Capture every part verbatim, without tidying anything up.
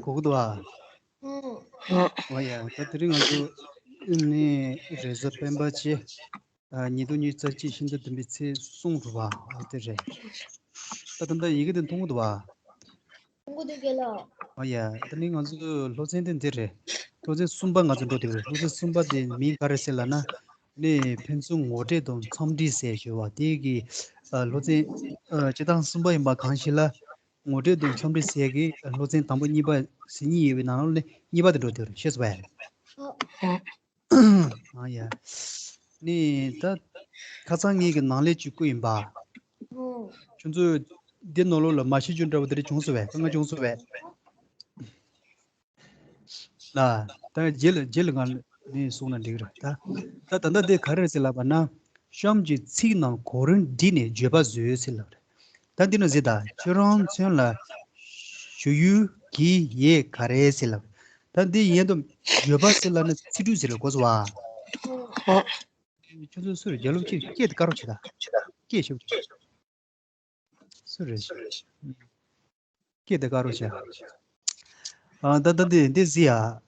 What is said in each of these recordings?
གོ་གི་འདུག་ཨ། ཨོ་ཡ། ད་དེ་རིང་ང་ཚོ་ནི་རེས་གཟའ་སྤེན་པ་བཅས། ཨ། ཉིས་སྟོང་ཉི་ཤུ་རྩ་གཅིག་ཤིང་རྟ་བདུན་པའི་ཚེས་གསུམ་རེད་པ། ཨ། དེ་རེད། ད་ད་ལྟ་ཡི་གེ་དེ་མཐོང་གི་འདུག་པ། མཐོང་གི་འདུག་རྒན་ལགས། ཨོ་ཡ། ད་ནི་ང་ཚོ་སློབ་ཚན་དེ་འདི་རེད། སློབ་ཚན་གསུམ་པ་ང་ཚོ་འགྲོ་བསྡད་ཡོད་རེད། སློབ་ཚན་གསུམ་པ་དེ་མིང་ག་རེ་ཟེར་ལབ་ན། ནི་ཕན་ཚུན་ངོ་སྤྲོད་དང་འཚམས་འདྲི་ཟེར་ཞུ་བ་དེ་གི། ཨ། སློབ་ཚན། ཨ། སྤྱིར་བཏང་གསུམ་པ་ཡིན་པ་གང་ཞིག་ལ། ངོ་སྤྲོད་དང་འཚམས་འདྲི་ཟེར་གི་སློབ་ཚན་དང་པོ་གཉིས་པ་ཟེར་གཉིས་ཡོད་པའི་ནང་ལ་ནི་གཉིས་པ་དེ་འགྲོ་བསྡད་ཡོད་རེད། ཤེས་སོང་ངས། ཨ་ཡ། ནི་ད་ཁ་སང་ངེད་ཀྱི་ནང་ལས་ཅིག་བསྐུར་ཡིན་པ། ཁྱོད་ཚོས་འདི་ནང་ལོགས་ལ་མ་ཤེས་རྒྱུ་འདྲ་བོ་དེ་འདྲ་བྱུང་སོང་ངས། དཀའ་ངལ་བྱུང་སོང་ངས། ལ། ད་རྗེས་ལ་རྗེས་ལ་ང་ནས་གསུངས་ན་འགྲིག་རེད་ད། ད་ད་ལྟ་དེ་ག་རེ་ཟེར་ལབ་པ་ན། གཤམ་གྱི་ཚིག་རྣམས་གོ་རིམ་བསྒྲིགས་ནས་བརྗོད་པ་བཟོས་ཟེར་ལབ་རེད། ད་འདི་ནི་ཟེར་ད། ཁྱོད་རང་མཚན་ལ་ཞུ་ཡུལ་གྱི་ཡས་ག་རེ་ཟེར་ལབ། ད་འདི་ཡན་དུ་བརྗོད་པ་ཟེར་ལབ་ན་ཚིག་འབྲུ་ཟེར་ལ་གོ་སོང་བ། ཁྱོད་ཚོ་སུ་རེད། རྒྱ་ལོ་ཁྱེད་སྐད་དེ་དཀར་རོ་བྱེད་ད། སྐད་ཤོད། སུ་རེད། སྐད་དེ་དཀར་རོ་བྱེད། ཨ། ད་ད་འདི་འདི་ཟེར་ཡ།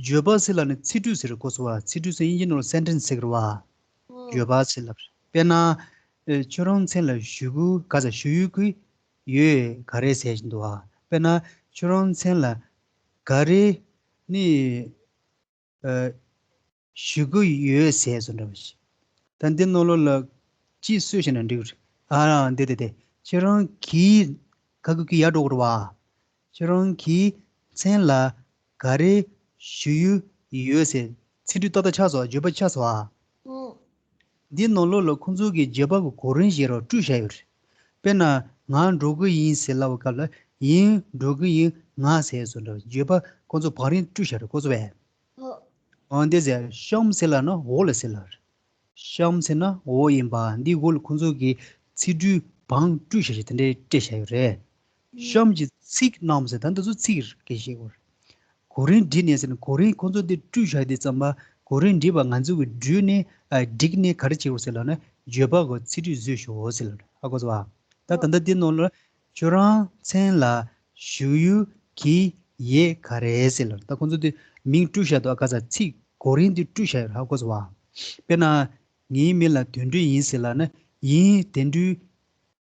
བརྗོད་པ་ཟེར་ལབ་ནི་ཚིག་འབྲུ་ཟེར་གོ་སོང་བ། ཚིག་འབྲུ་ཟེར་དབྱིན་ཇི་ནང་ལ་སེན་ཊེན་སི་ཟེར་གི་རེད་བ། བརྗོད་པ་ཟེར་ལབ། དཔེར་ན། ཨེ། ཁྱོད་རང་མཚན་ལ་ཞུ་གུ་ག་ས་ཞུ་ཡུལ་གྱི་ཡོད་ག་རེ་ཟེར་བཞིན་འདུག་བ། དཔེར་ན་ཁྱོད་རང་མཚན་ལ་ག་རེ་ནི། ཨ། ཞུ་གི་ཡོད་ཟེར་བཟོ་འདྲ་བ་ཞིག་ད་འདི་ནང་ལོགས་ལ་ཅིག་བཟོས་བྱས་ན་འགྲིག་གི་རེད། ཨ། འདི་འདི་འདི། ཁྱེད་རང་གིས་ག་གི་གི་ཡར་འགྲོ་གི་རེད་བ། ཁྱེད་རང་གི་མཚན་ལ་ག་རེ་ཞུ་ཡུལ་ཡོད་ཟེར། ཚིག་འབྲུ་ཏག་ཏག་ཆགས་སོང་། བརྗོད་པ་ཆགས་སོང་ཨ། འདི་ནང་ལོགས་ལ་ཁོང་ཚོ་གིས་བརྗོད་པ་གི་གོ་རིམ་ཞིག་རོ་བསྐྲུན་བཞག་ཡོད་རེད། དཔེར་ན། ང་འགྲོ་གི་ཡིན་ཟེར་ལབ་པའི་སྐབས་ལ། ཡིན། འགྲོ་གི་ཡིན། ང་ཟེར་བཟོ་འདྲ་བ། བརྗོད་པ་ཁོང་ཚོ་བང་རིམ་བསྐྲུན་བཞག་རེད། ཁོང་ཚོ་བས། འོ་འདི་ཟེར། གཤམ་ཟེར་ལབ་ན་འོག་ལ་ཟེར་ལབ་རེད། གཤམ་ཟེར་ན་འོག་ཡིན་པ། འདི་འོག་ལ་ཁོང་ཚོ་གིས་ཚིག་འབྲུ་བང་བསྐྲུན་བཞག་རེད། དེ་འདྲའི་སྤྲད་བཞག་ཡོད་རེད། གཤམ་གྱི་ཚིག་རྣམས་ཟེར། ད་འདི་ཚོ་ཚིག་རེད། སྐད་བཤད་དགོས་རེད། གོ་རིམ་བསྒྲིགས་ནས་ཟེར་ན། གོ་རིམ་ཁོང་ཚོ་འདི་བསྐྲུན་བཞག་དུས་ཙམ་པ། གོ་རིམ་བསྒྲིགས་པ་ང་ཚོ་གིས་བསྒྲུབས་ནས། ཨ། བསྒྲིགས་ནས་ག་རེ་བྱེད་དགོས་ཟེར་ལབ་ན། བརྗོད་པ་གི་ཚིག་འབྲུ་བཟོས་ཤོག་ཟེར་ལབ་རེད། ཧ་གོ་སོང་བ། ད་ད་ལྟ་འདི་ནང་ལ་ཁྱོད་རང་མཚན་ལ་ཞུ་ཡུལ་གྱི་ཡས་ག་རེ་ཟེར་ལབ་རེད། ད་ཁོང་ཚོ་འདི་མིང་བསྐྲུན་བཞག་འདུག་ཨ། ག་ས་ཚིག་གོ་རིམ་འདི་བསྐྲུན་བཞག་ཡོད་རེད། ཧ་གོ་སོང་བ། དཔེར་ན། ངའི་མིང་ལ་དོན་གྲུབ་ཡིན་ཟེར་ལབ་ན། ཡིན། དོན་གྲུབ་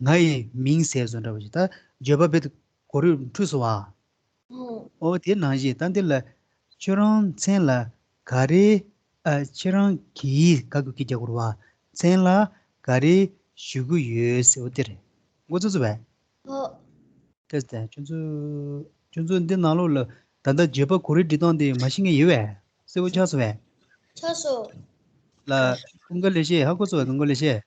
ང་ཡི་མིང་ཟེར་བཟོ་འདྲ་བ་ཞིག་ད་བརྗོད་པ་རྦད་དེ་གོ་རིམ་འཁྲུལ་སོང་བ། ཨོ། དེ་ནང་བཞིན་ད་འདི་ལ་ཁྱོད་རང་མཚན་ལ་ག་རེ། ཨ། ཁྱེད་རང་གིས་ག་གི་གི་རྒྱག་དགོས་རེད་བ། མཚན་ལ་ག་རེ་ཞུ་གི་ཡོད་ཟེར། འོ་དེ་རེད། མགོ་ཚོས་སོང་བས། ཨོ། དེ་ལྟ་ཁྱོད་ཚོ། ཁྱོད་ཚོ་འདི་ནང་ལོགས་ལ་ད་ལྟ་བརྗོད་པ་གོ་རིམ་སྒྲིག་སྟངས་དེ་མ་ཤེས་མཁན་ཡོད་པས། གསལ་པོ་ཆགས་སོང་བས། ཆགས་སོང་། ལ། ཀུན་དགའ་ལེགས་བཤད། ཧ་གོ་སོང་བས། ཀུན་དགའ་ལེགས་བཤད།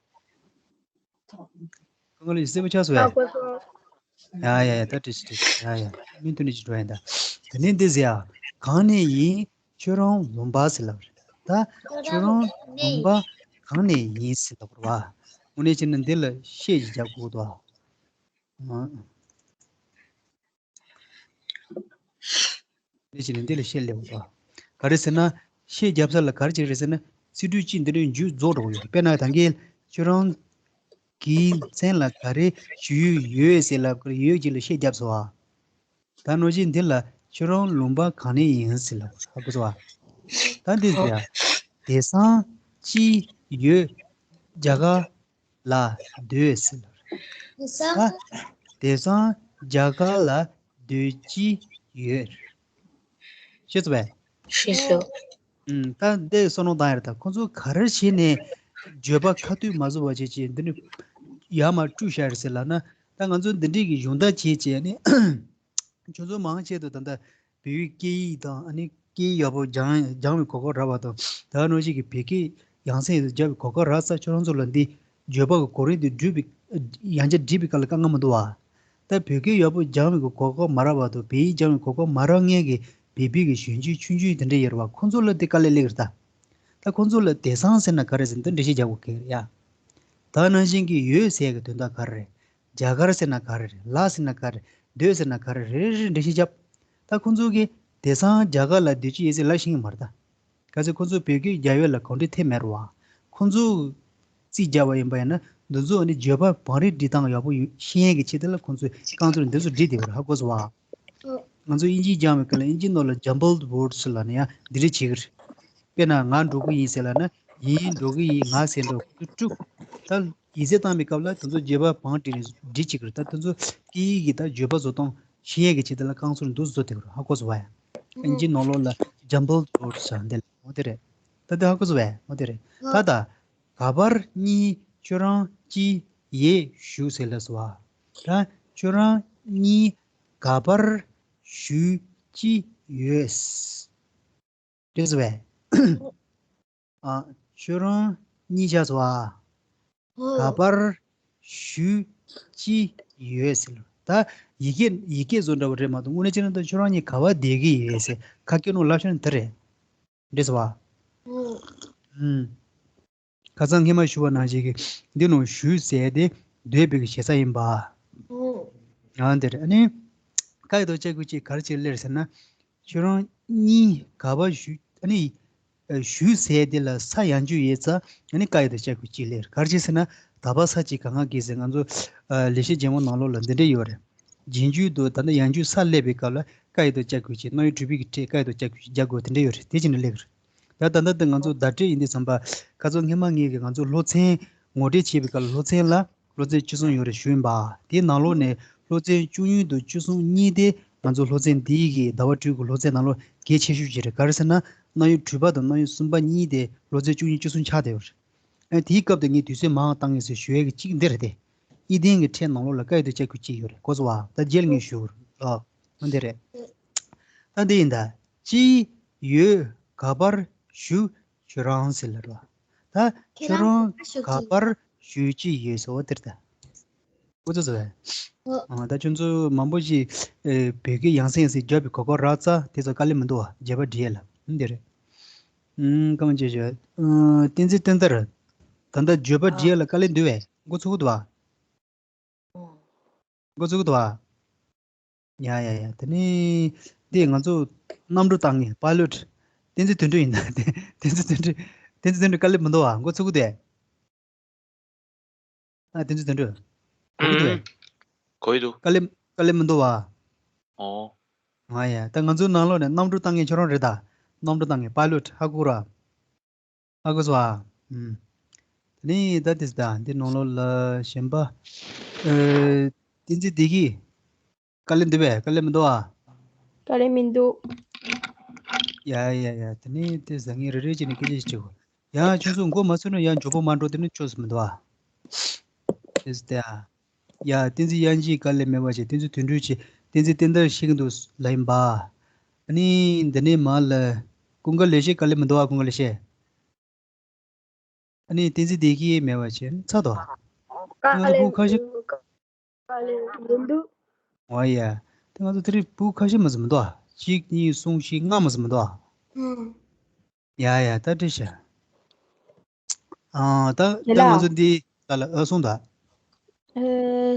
ཀུན་དགའ་ལེགས་བཤད། གསལ་པོ་ཆགས་སོང་བས། ཡ་ཡ་ཡ། ད་འགྲིག་འགྲིག་ཡ་ཡ། མི་མཐུན་ནི་ཅི་འགྲོ་ཡིན་ད། དེ་ནས་འདི་ཟེར་ཡ། གང་ནས་ཡིན། ཁྱོད་རང་ལུང་པ་ཟེར་ལབ་རེད། ད་ཁྱོད་རང་ལུང་པ་གང་ནས་ཡིན་ཟེར་ལབ་རེད་བ། དངོས་གནས་བྱས་ན་འདི་ལ་ཤད་ཅིག་རྒྱག་དགོས་འདུག་ཨ། འདི་བྱས་ནས་འདི་ལ་ཤད་སླེབས་པ། ག་རེ་ཟེར་ན། ཤད་རྒྱབ་ས་ལ་ག་རེ་བྱེད་རེད་ཟེར་ན། ཚིག་འབྲུ་གཅིག་འདི་འདྲའི་མཇུག་རྫོགས་འགྲོ་གི་ཡོད་རེད། དཔེར་ན་ད་གིན་ཁྱོད་རང་གི་མཚན་ལ་ག་རེ་ཞུ་ཡུལ་ཡོད་ཟེར་ལབ་ཀྱི་ཡོད་ཅིག་ལ་ཤད་རྒྱབ་སོང་བ། ད་ནོར་གཅིག་འདི་ལ་ཁྱོད་རང་ལུང་པ་གང་ནས་ཡིན་ཟེར་ལབ་ཧ་གོ་སོང་བ། ད་འདི་ཟེར་ཡ། དེང་སང་ཅི་ཡོད། རྒྱ་གར་ལ་སྡོད་ཟེར་ལབ། དེང་སང་། ད་དེང་སང་རྒྱ་གར་ལ་སྡོད་ཀྱི་ཡོད། ཤེས་སོང་བས། ཤེས་སོང་། ཨུམ། ད་འདི་བསམ་བློ་བཏང་ཡ་རེད། ད་ཁོང་ཚོ་ག་རེ་བྱས་ནས་བརྗོད་པ་ཁ་ཐུག་མ་བཟོ་བ་བྱས་བྱས་འདི་ནི་ཡར་མར་བསྐྲུན་བཞག་རེད་ཟེར་ལབ་ན། ད་ང་ཚོ་འདི་འདྲས་ཀྱི་གཞུང་དག་བྱས་བྱས་ནས། ཁྱོད་ཚོ་མང་ཆེ་བ་ད་ལྟ་བོད་ཡིག་སྐད་ཡིག་དང་ཨ་ནི་སྐད་ཡིག་ཡག་པོ་སྦྱང་སྦྱང་བའི་གོ་སྐབས་རག་པ་དང་། ད་ནང་བཞིན་གྱི་བོད་སྐད་ཡང་སེ་ཡང་སེ་སྦྱང་བའི་གོ་སྐབས་རག་ས། ཁྱོད་རང་ཚོ་ལ་འདི་བརྗོད་པ་གི་གོ་རིམ་དེ་བསྒྲུབ་པའི་ཡང་བསྐྱར་བསྒྲིགས་པའི་སྐབས་ལ་དཀའ་ངལ་མི་འདུག་བ། ད་བོད་སྐད་ཡག་པོ་སྦྱང་བའི་གོ་སྐབས་མ་རག་པ་དང་། བོད་ཡིག་སྦྱང་བའི་གོ་སྐབས་མ་རག་མཁན་གྱི་བོད་པའི་གི་གཞོན་སྐྱེས་ཆུང་ཆུང་དེ་འདྲ་ཡོད་རེད་བ། ཁོང་ཚོ་ལ་དེ་དཀའ་ལས་སླེབས་ཀྱི་རེད་ད། ད་ཁོང་ཚོ་ལ་དེང་སང་ཟེར་ན་ག་རེ་ཟེར་འདི་འགྲེལ་བཤད་རྒྱག་དགོས་ཀྱི་རེད་ཡ། ད་ནང་བཞིན་གྱི་ཡོད་ཟེར་གྱི་དོན་དག་ག་རེ་རེད། རྒྱ་གར་ཟེར་ན་ག་རེ་རེད། ལ་ཟེར་ན་ག་རེ་རེད། སྡོད་ཟེར་ན་ག་རེ་རེད། རེ་རེ་འགྲེལ་བཤད་བརྒྱབ། ད་ཁོང་ཚོ་གིས་དེང་སང་རྒྱ་གར་ལ་སྡོད་ཀྱི་ཡོད་ཟེར་ལབ་ཤེས་ཀྱི་མ་རེད་ད། གལ་སྲིད་ཁོང་ཚོ་བོད་སྐད་རྒྱབ་ཡོད་ལ་གོ་འདྲི་ཐེབས་མེད་རེད་བ། ཁོང་ཚོས་རྩིས་བརྒྱབ་པ་ཡིན་པ་ཡིན་ན་འདི་ཚོ་ཨ་ནི་བརྗོད་པ་བང་རིམ་སྒྲིག་སྟངས་ཡག་པོ་ཡོད་ཤེས་ཡས་ཀྱི་ཆེད་དུ་ལ་ཁོང་ཚོས་རྐང་ཚུགས་འདི་ཚོ་བསྒྲིགས་བསྡད་པ་རེད། ཧ་གོ་སོང་བ། ང་ཚོ་དབྱིན་ཇི་སྦྱངས་པའི་སྐབས་ལ་དབྱིན་ཇིའི་ནང་ལ་jumbled words ལབ་ནས་ཡང་འདི་འདྲ་བྱེད་ཀྱི་རེད། དཔེར་ན་ང་འགྲོ་གི་ཡིན་ཟེར་ལབ་ན་ཡིན། འགྲོ་གི་ཡིན། ང་ཟེར་འགྲོ་ཁོ་ཚོ་དཀྲུག་ད་ཡིག་ཚད་བཏང་བའི་སྐབས་ལ་དེ་ཚོ་བརྗོད་པ་བང་བསྒྲིགས་ནས་བསྒྲིགས་བྱེད་ཀྱི་རེད། ད་དེ་ཚོ་སྐད་ཡིག་གི་ད་བརྗོད་པ་བཟོ་སྟངས་ཤེས་ཡས་ཀྱི་ཆེད་དུ་ལ་རྐང་ཚུགས་འདུག་བཟོ་དེ་རུ་ཧ་གོ་སོང་བ་ཡ། དབྱིན་ཇིའི་ནང་ལོགས་ལ་jumbled words ཟེར་འདི་ལ་འོ་དེ་རེད། ད་དེ་ཧ་གོ་སོང་བས་འོ་དེ་རེད། ད་ད་ག་པར་གཉིས་ཁྱོད་རང་ཅི་ཡས་བཞུགས་ཟེར་ལབ་སོང་བ། ད་ཁྱོད་རང་གཉིས་ག་པར་བཞུགས་ཅི་ཡོད། དེ་ཟེར་བས། ཨ། ཁྱོད་རང་གཉིས་ཆགས་སོ་ཨ། ག་པར་བཞུགས་ཀྱི་ཡོད་ཟེར་ལ། ད་ཡི་གེ་ཡི་གེ་བཟོ་འདྲ་བོ་རེད་མ་གཏོགས་དངོས་གནས་བྱས་ན་ད་ཁྱོད་རང་གཉིས་ག་པར་བསྡད་ཀྱི་ཡོད་ཟེར་ཁ་སྐད་ནང་ལབ་ཤོར་ནི་དེ་རེད། འགྲིག་སོང་ཨ། ཨུམ། ཁ་སང་སྔས་མ་ཞུ་བ་ནང་བཞིན་གྱི་འདི་ནང་བཞུགས་ཟེར་དེ་སྡོད་པའི་གི་ཞེ་ས་ཡིན་པ། ཨང་དེ་རེད། ཨ་ནི་ཀ་ཡི་དོ་ཅ་གི་གུ་ཅི་ག་རེ་ཅིག་སླེབས་ཟེར་ན། ཁྱོད་རང་གཉིས་ག་པར་བཞུགས་ཨ་ནི་བཞུགས་ཟེར་དེ་ལ་ས་ཡང་རྒྱུ་ཡོད་ཙང་ཨ་ནི་ཀ་ཡི་དོ་ཅ་གི་གུ་ཅི་སླེབས། ག་རེ་ཅིག་ཟེར་ན་ད་བ་ས་ཅི་ག་ང་གི་ཟེར། ང་ཚོ་ལེགས་བཤད་ལྗོན་མོ་ནང་ལོགས་ལ་འདི་འདྲ་ཡོད་རེད། རྗེས་འཇུག་དང་ད་ལྟ་ཡང་འཇུག་ས་སླེབས་པའི་སྐབས་ལ་ཀ་ཡི་དོ་ཅ་གི་གུ་ཅི། རྣམ་དབྱེ་གྲུབ་པའི་གི་ཕྲད་ཀ་ཡི་དོ་ཅ་གི་གུ་ཅི་རྒྱག་དགོས་དེ་འདྲ་ཡོད་རེད། དེ་ཅི་འདྲ་སླེབས་རེད། ད་ད་ལྟ་དེ་ང་ཚོ་བརྡ་སྤྲོད་ཡིན་དུས་ཙམ་པ་ཁ་སང་སྔས་མ་ངས་ཀྱི་ང་ཚོ་སློབ་ཚན་ངོ་སྤྲོད་བྱེད་པའི་སྐབས་ལ་སློབ་ཚན་ལ་སློབ་ཚན་བཅུ་གསུམ་ཡོད་རེད་ཞུས་ཡིན་པ། དེའི་ནང་ལོགས་ནས་སློབ་ཚན་བཅུ་གཉིས་དང་བཅུ་གསུམ་གཉིས་དེ་ང་ཚོ་སློབ་ཚན་འདིའི་གི་ཟླ་བ་དྲུག་གི་སློབ་ཚན་ནང་ལོགས་གལ་ཆེ་ཤོས་ཅིག་རེད། ག་རེ་ཟེར་ན་རྣམ་དབྱེ་དྲུག་པ་དང་རྣམ་དབྱེ་གསུམ་པ་གཉིས་དེ་སློབ་ཚན་བཅུ་གཉིས་བཅུ་གསུམ་ཆགས་བསྡད་ཡོད་རེད། ཨ་དེའི་སྐབས་དེ་ངས་དུས་ཚོད་མང་བཏང་ངེས་ཟེར་ཞུ་ཡས་ཀྱི་གཅིག་འདི་རེད་དེ། ཨི་ལྡན་གྱི་ཕྲད་ནང་ལོགས་ལ་ཀ་ཡི་དོ་ཅ་གི་གུ་ཅི་ཡོད་རེད། གོ་སོང་བ། ད་རྗེས་ལ་ངས་ཞུ་རོགས། ཨོ་འདི་རེད། ད་འདི་ཡིན་ད། ཅི་ཡོད་ག་པར་བཞུགས་ཁྱོད་རང་ཟེར་ལ་རོ། ད་ཁྱོད་རང་ག་པར་བཞུགས་ཀྱི་ཡོད་ཟེར་བ་དེར་ད། ཨོ་ཙི་ཙི་བས། ཨ་ད་ཁྱོད་ཚོ་མང་པོ་ཞིག་ཨེ་བོད་སྐད་ཡང་སེ་ཡང་སེ་རྒྱབ་པའི་གོ་སྐབས་རག་ཙང་དེ་ཚོ་དཀའ་ལས་མི་འདུག་བ། བརྗོད་པ་འབྲི་ཡས་ལ་འདི་རེད། ཨུམ་སྐར་མ་བྱེད་ཞོད། ཨུམ་བསྟན་འཛིན་བསྟན་དར། ད་ལྟ་བརྗོད་པ་འབྲི་ཡས་ལ་དཀའ་ལས་འདུག་བས། འགོ་ཚུགས་འདུག་བ། འགོ་ཚུགས་འདུག་བ། ཡ་ཡ་ཡ། དེ་ནི་འདི་ང་ཚོ་གནམ་གྲུ་བཏང་མཁན་པའི་ལོཊ། བསྟན་འཛིན་དོན་གྲུབ་ཡིན་ད། བསྟན་འཛིན་དོན་གྲུབ། བསྟན་འཛིན་དོན་གྲུབ་དཀའ་ལས་མི་འདུག་བ། འགོ་ཚུགས་འདུག་བས། ཨ་བསྟན་འཛིན་དོན་གྲུབ། གོ་གི་འདུག་བས། གོ་གི་འདུག་དཀའ་ལས་དཀའ་ལས་མི་འདུག་བ། ཨོ། ང་ཡ་ད་ང་ཚོའི་ནང་ལོགས་ནས་གནམ་གྲུ་བཏང་མཁན་ཁྱོད་རང་རེད་ད། གནམ་གྲུ་བཏང་མཁན་པའི་ལོཊ་ཧ་གོ་ར། ཧ་གོ་སོང་ཨ། ཨུམ། དེ་ནས་ད་དེ་ད་འདི་ནང་ལོགས་ལ་གཞན་པ། ཨེ། བསྟན་འཛིན་བདེ་སྐྱིད། དཀའ་ལས་འདུག་བས། དཀའ་ལས་མི་འདུག་ཨ། དཀའ་ལས་མི་འདུག་ཡ་ཡ་ཡ། དེ་ནས་དེ་ཟ་ངེས་རེ་རེ་བྱས་ནས་སྐད་ཆ་ཞིག་དྲི་གོ། ཡ་ཁྱོད་ཚོ་མགོ་མ་ཚོས་ན་ཡང་མགྱོགས་པོ་མ་འགྲོ། དེ་ནི་ཆོག་སུ་མི་འདུག་ཨ། དེ་ཟེར་ཏེ་ཨ། ཡ་བསྟན་འཛིན་དབྱངས་སྐྱིད་དཀའ་ལས་མེད་པ་བྱས། བསྟན་འཛིན་དོན་གྲུབ་བྱས། བསྟན་འཛིན་བསྟན་དར་ཤེས་ཀྱི་འདུག་ལབ་ཡིན་པ། ཨ་ནི་འདི་ནས་མར་ལ་ཀུན་དགའ་ལེགས་བཤད་དཀའ་ལས་མི་འདུག་ཨ། ཀུན་དགའ་ལེགས་བཤད། ཨ་ནི་བསྟན་འཛིན་བདེ་སྐྱིད་མེད་པ་བྱས་ཚར་དོ། དཀའ་ང་ཚོ་ལས་སྤུ་ཁ་ཤས། མི་འདུག་དཀའ་ལས་མི་འདུག་འོ་ཡ། དེ་ང་ཚོ་དེ་རིང་སྤུ་ཁ་ཤས་མ་ཟིན་མི་འདུག་ཨ། གཅིག་གཉིས་གསུམ་བཞི་ལྔ་མ་ཟིན་མི་འདུག་ཨ། ཨུམ། ཡ་ཡ་ད་འགྲིག་ཤག་ཨ་ད་རྒན་ད་ང་ལགས། ཚོ་འདི་ད་ལ་ཨ་གསུངས་ད། ཨ་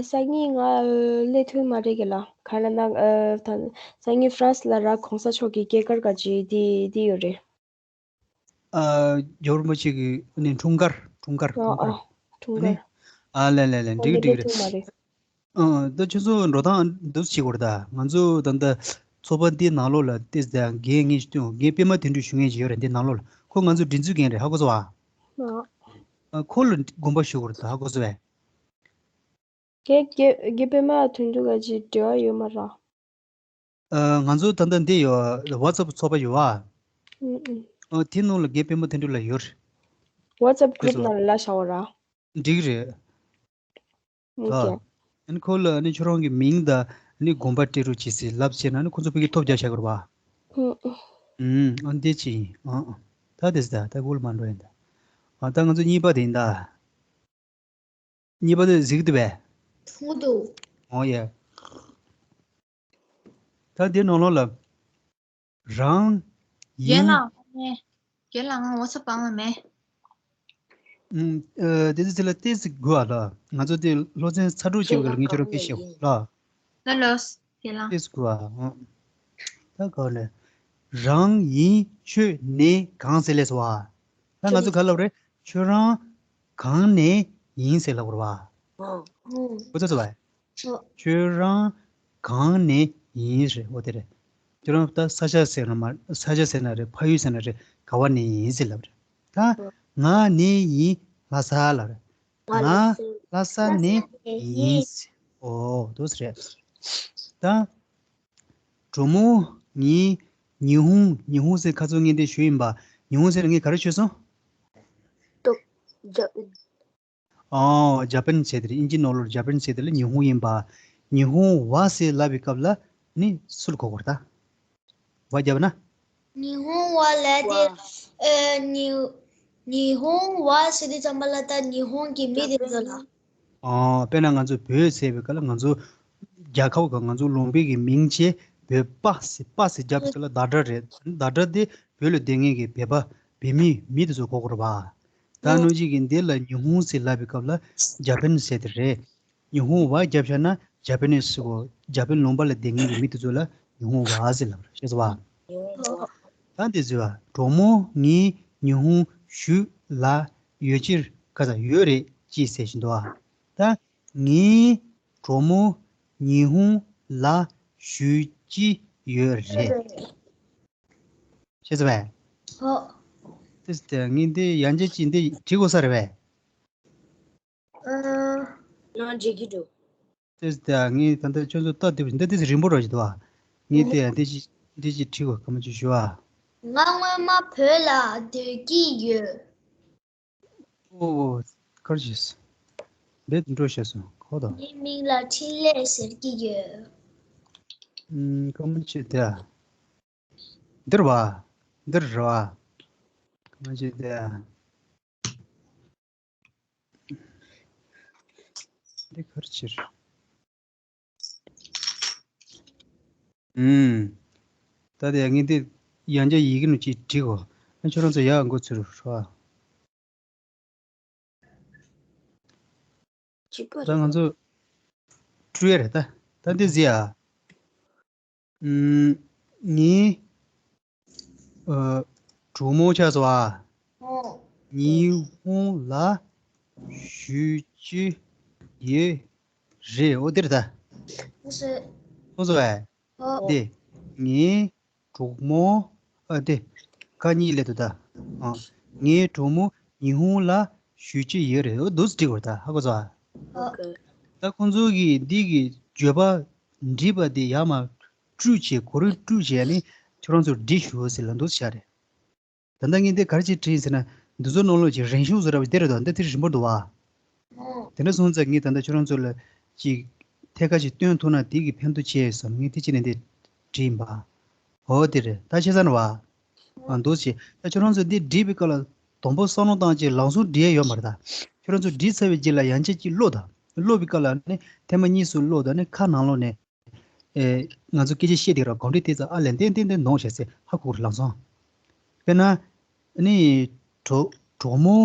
སང་ཉིན་ང་ཨ་སླེབས་ཐུབ་མ་རེད་རྒན་ལགས། ག་རེ་ན་ཨ་ད་སང་ཉིན་ཧྥ་རན་སི་ལ་ར་གོང་ས་མཆོག་གི་སྐྱེས་སྐར་ག་ཅི་དེ་དེ་ཡོད་རེད། ཨ། རྒྱལ་བ་རིན་པོ་ཆེ་གི་ཨ་ནི་འཁྲུངས་སྐར། འཁྲུངས་སྐར། ཨ་འཁྲུངས་སྐར། ཨ་འཁྲུངས་ཨ་སྐར། ལེ་ལེ་ལེ། འོ་འགྲིག་གི་འདི་འགྲིག་གི་རེད། ཐུག་མ་རེད། ཨ་ད་ཁྱོད་ཚོ་འགྲོ་སྟངས་འདུག་སེ་བྱེད་དགོས་རེད་ད། ང་ཚོ་ད་ལྟ་ཚོགས་པ་འདི་ནང་ལོགས་ལ་ཏོག་ཙམ་རྒན་ངེད་ཅིག་རྒན་པད་མ་དོན་གྲུབ་ཞུ་མཁན་ཅིག་ཡོད་རེད། འདི་ནང་ལོགས་ལ་ཁོ་ང་ཚོ་སྒྲིག་འཛུགས་རྒན་རེད། ཧ་གོ་སོང་ཨ། ཨ། ཨ་ཁོ་ལ་དགོངས་པ་ཞུ་དགོས་རེད་ད། ཧ་གོ་སོང་ཨེ། རྒན་རྒན་རྒན་པད་མ་དོན་གྲུབ་ག་ཅིག་འབྲེལ་བ་ཡོད་མ་རེད། ཨ་ང་ཚོ་ད་ལྟ་འདི་ཡོད། ཝ་ཙབ་ཚོགས་པ་ཡོད་ཨ། ཨུ་ཨུ། ཨ་དེ་ནང་ལ་རྒན་པད་མ་དོན་གྲུབ་ལགས་ཡོད་རེད། ཝ་ཙབ་གུ་རུབ་ནང་ལ་བཞག་པ་རེད། འགྲིག་གི་རེད། ཨོ་ཨ་ཁེ། ཨ་ནི་ཁོ་ལ་ཨ་ནི་ཁྱོད་རང་གི་མིང་དང་ཨ་ནི་དགོངས་པ་སྤྲད་རོགས་བྱེད་ཟེར་ལབ་བྱས་ན་ཨ་ནི་ཁོ་ཚོ་ཕ་གིར་ཐོ་རྒྱག་བཞག་གི་རེད་པ། ཨུ་ཨུ། ཨུམ། ཨ་འདི་ཅི་ཡིན། ཨ་ཨ། ད་དེ་ཟེར་ད་ད་གུ་ལ་མ་འགྲོ་ཡིན་ད། ཨ་ད་ང་ཚོ་གཉིས་པ་དེ་ཡིན་ད། གཉིས་པ་དེ་གཟིགས་འདུག་པས། གཟིགས་འདུག་ཨོ་ཡ། ད་འདི་ནང་ལོགས་ལ། རང་། ཡིན། རྒན་ལགས་ངས། རྒན་ལགས་ང་ཝ་ཙབ་སྤང་བ་མེད། ཨུམ། ཨ་དེ་ཚོ་དེ་ལ་ཏོག་ཙམ་སྒུག་ཨ་ལ། ང་ཚོ་དེ་སློབ་ཚན་ཚར་གྲབས་བྱེད་པ་ལ་ངས་ཁྱོད་རང་སྐད་ཆ་བཤད་ལ། ལ་ལོས། རྒན་ལགས། ཏོག་ཙམ་སྒུག་ཨ། ཨང་། ད་ག་ནས། རང་ཡིན་ཁྱོད་ནས་གང་ཟེར་ལས་སོ་ཨ། ད་ང་ཚོ་ག་ལབ་རེད། ཁྱོད་རང་གང་ནས་ཡིན་ཟེར་ལབ་དགོས་རེད་པ། ཨོ། ཨོ། ཁོ་ཚོ་ཚོ་བ། ཨོ། ཁྱོད་རང་གང་ནས་ཡིན་ཟེར། འོ་དེ་རེད། ཁྱོད་རང་ད་ས་ཆ་ཟེར་ན་མ་ས་ཆ་ཟེར་ན་རེད། ཕ་ཡུལ་ཟེར་ན་རེད། ག་བ་ནས་ཡིན་ཟེར་ལབ་རེད། ད་ང་ནས་ཡིན། ལྷ་ས་ལབ་རེད། ང་ལྷ་ས་ནས་ཡིན། ཨོ་དེ་རེད། ད་གྲོགས་མོ་ངའི་ཉི་ཧོང་། ཉི་ཧོང་ཟེར་ཁ་སང་ངས་འདི་ཞུས་ཡིན་པ། ཉི་ཧོང་ཟེར་ངས་ག་རེ་ཞུས་སོང་། ཏོག་ཇ་པན། ཨོ་ཇ་པན་ཟེར་དེ་རེད། ཨིན་ཇི་ནང་ལོགས་ཇ་པན་ཟེར་དེ་ལ་ཉི་ཧོང་ཡིན་པ། ཉི་ཧོང་བ་ཟེར་ལབ་པའི་སྐབས་ལ་ནི་སུ་ལ་གོ་དགོས་རེད་ད། བ་བརྒྱབ་ན། ཉི་ཧོང་བ་ལབ་དེ། ཨེ་ཉི་ཉི་ཧོང་བ་ཟེར་དུས་ཙམ་པ་ལ་ད་ཉི་ཧོང་གི་མི་དེ་ཚོ་ལ། ཨོ། དཔེར་ན་ང་ཚོ་བོད་ཟེར་བའི་སྐབས་ལ་ང་ཚོ་རྒྱལ་ཁབ་གི་ང་ཚོ་ལུང་པའི་གི་མིང་བྱས། བོད་པ་ཟེར། པ་ཟེར་རྒྱབ་ཚོ་ལ་བརྡ་སྒྲ་རེད། བརྡ་སྒྲ་དེ་བོད་ལ་བསྡད་མཁན་གི་བོད་པ་བོད་མི་མི་དེ་ཚོ་གོ་དགོས་རེད་པ། ད་ནང་བཞིན་གི་འདི་ལ་ཉི་ཧོང་ཟེར་ལབ་པའི་སྐབས་ལ་ཇ་པན་ཟེར་དེ་རེད། ཉི་ཧོང་བ་བརྒྱབ་བཞག་ན་ཇ་པ་ནི་སི་གོ། ཇ་པན་ལུང་པ་ལ་བསྡད་མཁན་གྱི་མི་དེ་ཚོ་ལ་ཉི་ཧོང་བ་ཟེར་ལབ་རེད། ཤེས་སོང་བ། ད་འདི་ཚོ་བ། གྲོགས་མོ་ངའི་ཉི་ཧོང་བཞུགས་ལ་ཡོད་ཅི། ག་ས་ཡོད་རེད་ཅེས་ཟེར་བཞིན་འདུག་བ། ད་ངའི་གྲོགས་མོ་ཉི་ཧོང་ལ་བཞུགས་ཀྱི་ཡོད་རེད། ཤེས་སོང་བས། ཧོ། དེ་ངས་འདི་ཡང་བསྐྱར་ཅིག་འདི་བྲིས་དགོས་ས་རེད་པས། ཨ། ང་འགྲིག་གི་འདུག་དེ་ད་ངས་ད་ལྟ་ཁྱོད་ཚོ་ལྟ་བསྡད་པ་འདི་དེ་རིང་པོ་རང་ཞིག་འདུག་ཨ། ངས་དེ་ཡང་འདི་ཅི་འདི་ཅི་བྲིས་དགོས་ག་མ་ཅིག་ཞུ་ཨ། ང་སྔོན་མ་བོད་ལ་སྡོད་ཀྱི་ཡོད། ཨོ་ཨོ། གར་ཅིས་འདི་འགྲོ་ཤེས་སོང་ཁོ་དང་། ངའི་མིང་ལ་འཕྲིན་ལས་ཟེར་གྱི་ཡོད། ཨུམ། ག་མ་ཅིག་དེ་འདིར་བ། འདིར་ར་བ། ག་མ་ཅིག་དེ། འདི་གར་ཕྱིར། ཨུམ། ད་དེ་ངས་འདི་ཡང་བསྐྱར་ཡི་གེ་ནང་ཅིག་བྲིས་གོ། ཨ་ཁྱོད་རང་ཚོ་ཡག་འགོ་ཚུར་ཧྲ། ཅི་པ་ད་ང་ཚོ་བྲུ་ཡ་རེད་ད། ད་འདི་ཟེར་ཡ། ངའི་གྲོགས་མོ་ཆགས་སོང་བ། ཉི་ཧོང་ལ་བཞུགས་ཀྱི་ཡོད་རེད། འོ་འདིར་ད། ཨོ་སོ། ཨོ་སོ་བས། ཨོ། འདི་ངའི་གྲོགས་མོ། ཨ་འདི་ཁ་གཉིས་སླེབས་འདུག་ད། ཨ། ངའི་གྲོགས་མོ་ཉི་ཧོང་ལ་བཞུགས་ཀྱི་ཡོད་རེད། འོ་འདུག་སེ་འབྲི་དགོས་རེད་ད། ཧ་གོ་སོང་ཨ། ཨོ་ཁེ། ད་ཁོང་ཚོ་གིས་འདི་གི་བརྗོད་པ་འབྲི་བ་འདི་ཡར་མར་བསྐྲུན་བྱས། གོ་རིམ་བསྐྲུན་བྱས་ནས་ཁྱོད་རང་ཚོར་འབྲི་ཞུ་ཟེར་ལབ་འདུག་བྱས་རེད། ད་ལྟ་ངས་འདི་ག་རེ་བྱས་བྲིས་ཟེར་ན། འདི་ཚོ་ནང་ལོགས་ཀྱི་རན་ཤོས་བཟོ་འདྲ་བ་འདི་རེད་དོ། འདི་དེ་རིང་པོ་འདུག་བ། དེ་འདྲ་སོང་ཙང་ངས་ད་ལྟ་ཁྱོད་རང་ཚོ་ལ་ཅིག་ཐད་ཀ་ཅིག་སྟོན་ཐུབ་ན་དེ་གི་ཕན་ཐོགས་ཆེ་བསམ་ངས་དེ་ཅི་ནས་འདི་བྲིས་ཡིན་པ། འོ་དེ་རེད། ད་ཤེས་ཚར་བ། ཨ་འདུག་སེ། ད་ཁྱོད་རང་ཚོ་འདི་བྲིས་པའི་སྐབས་ལ་དང་པོ་བསམ་བློ་བཏང་བྱས་ལམ་སང་བྲིས་ཡ་ཡོད་མ་རེད་ད། ཁྱོད་རང་ཚོ་བྲིས་ཚར་བའི་རྗེས་ལ་ཡང་བསྐྱར་ཅིག་ཀློག་ད། ཀློག་པའི་སྐབས་ལ་ནི་ཐེངས་མ་གཉིས་སུ་ཀློག་ད་ནི་ཁ་ནང་ལོགས་ནས། ཨེ། ང་ཚོ་སྐད་ཆ་བཤད་དེ་ར་གོམས་འདྲིས་དེ་ཚོ་ཨ་ལན་ཏན་ཏན་ཏན་གནོང་བྱས་ཚེ་ཧ་གོ་རེད་ལམ་སང་། དཔེར་ན། ནི། གྲོགས་གྲོགས་མོ་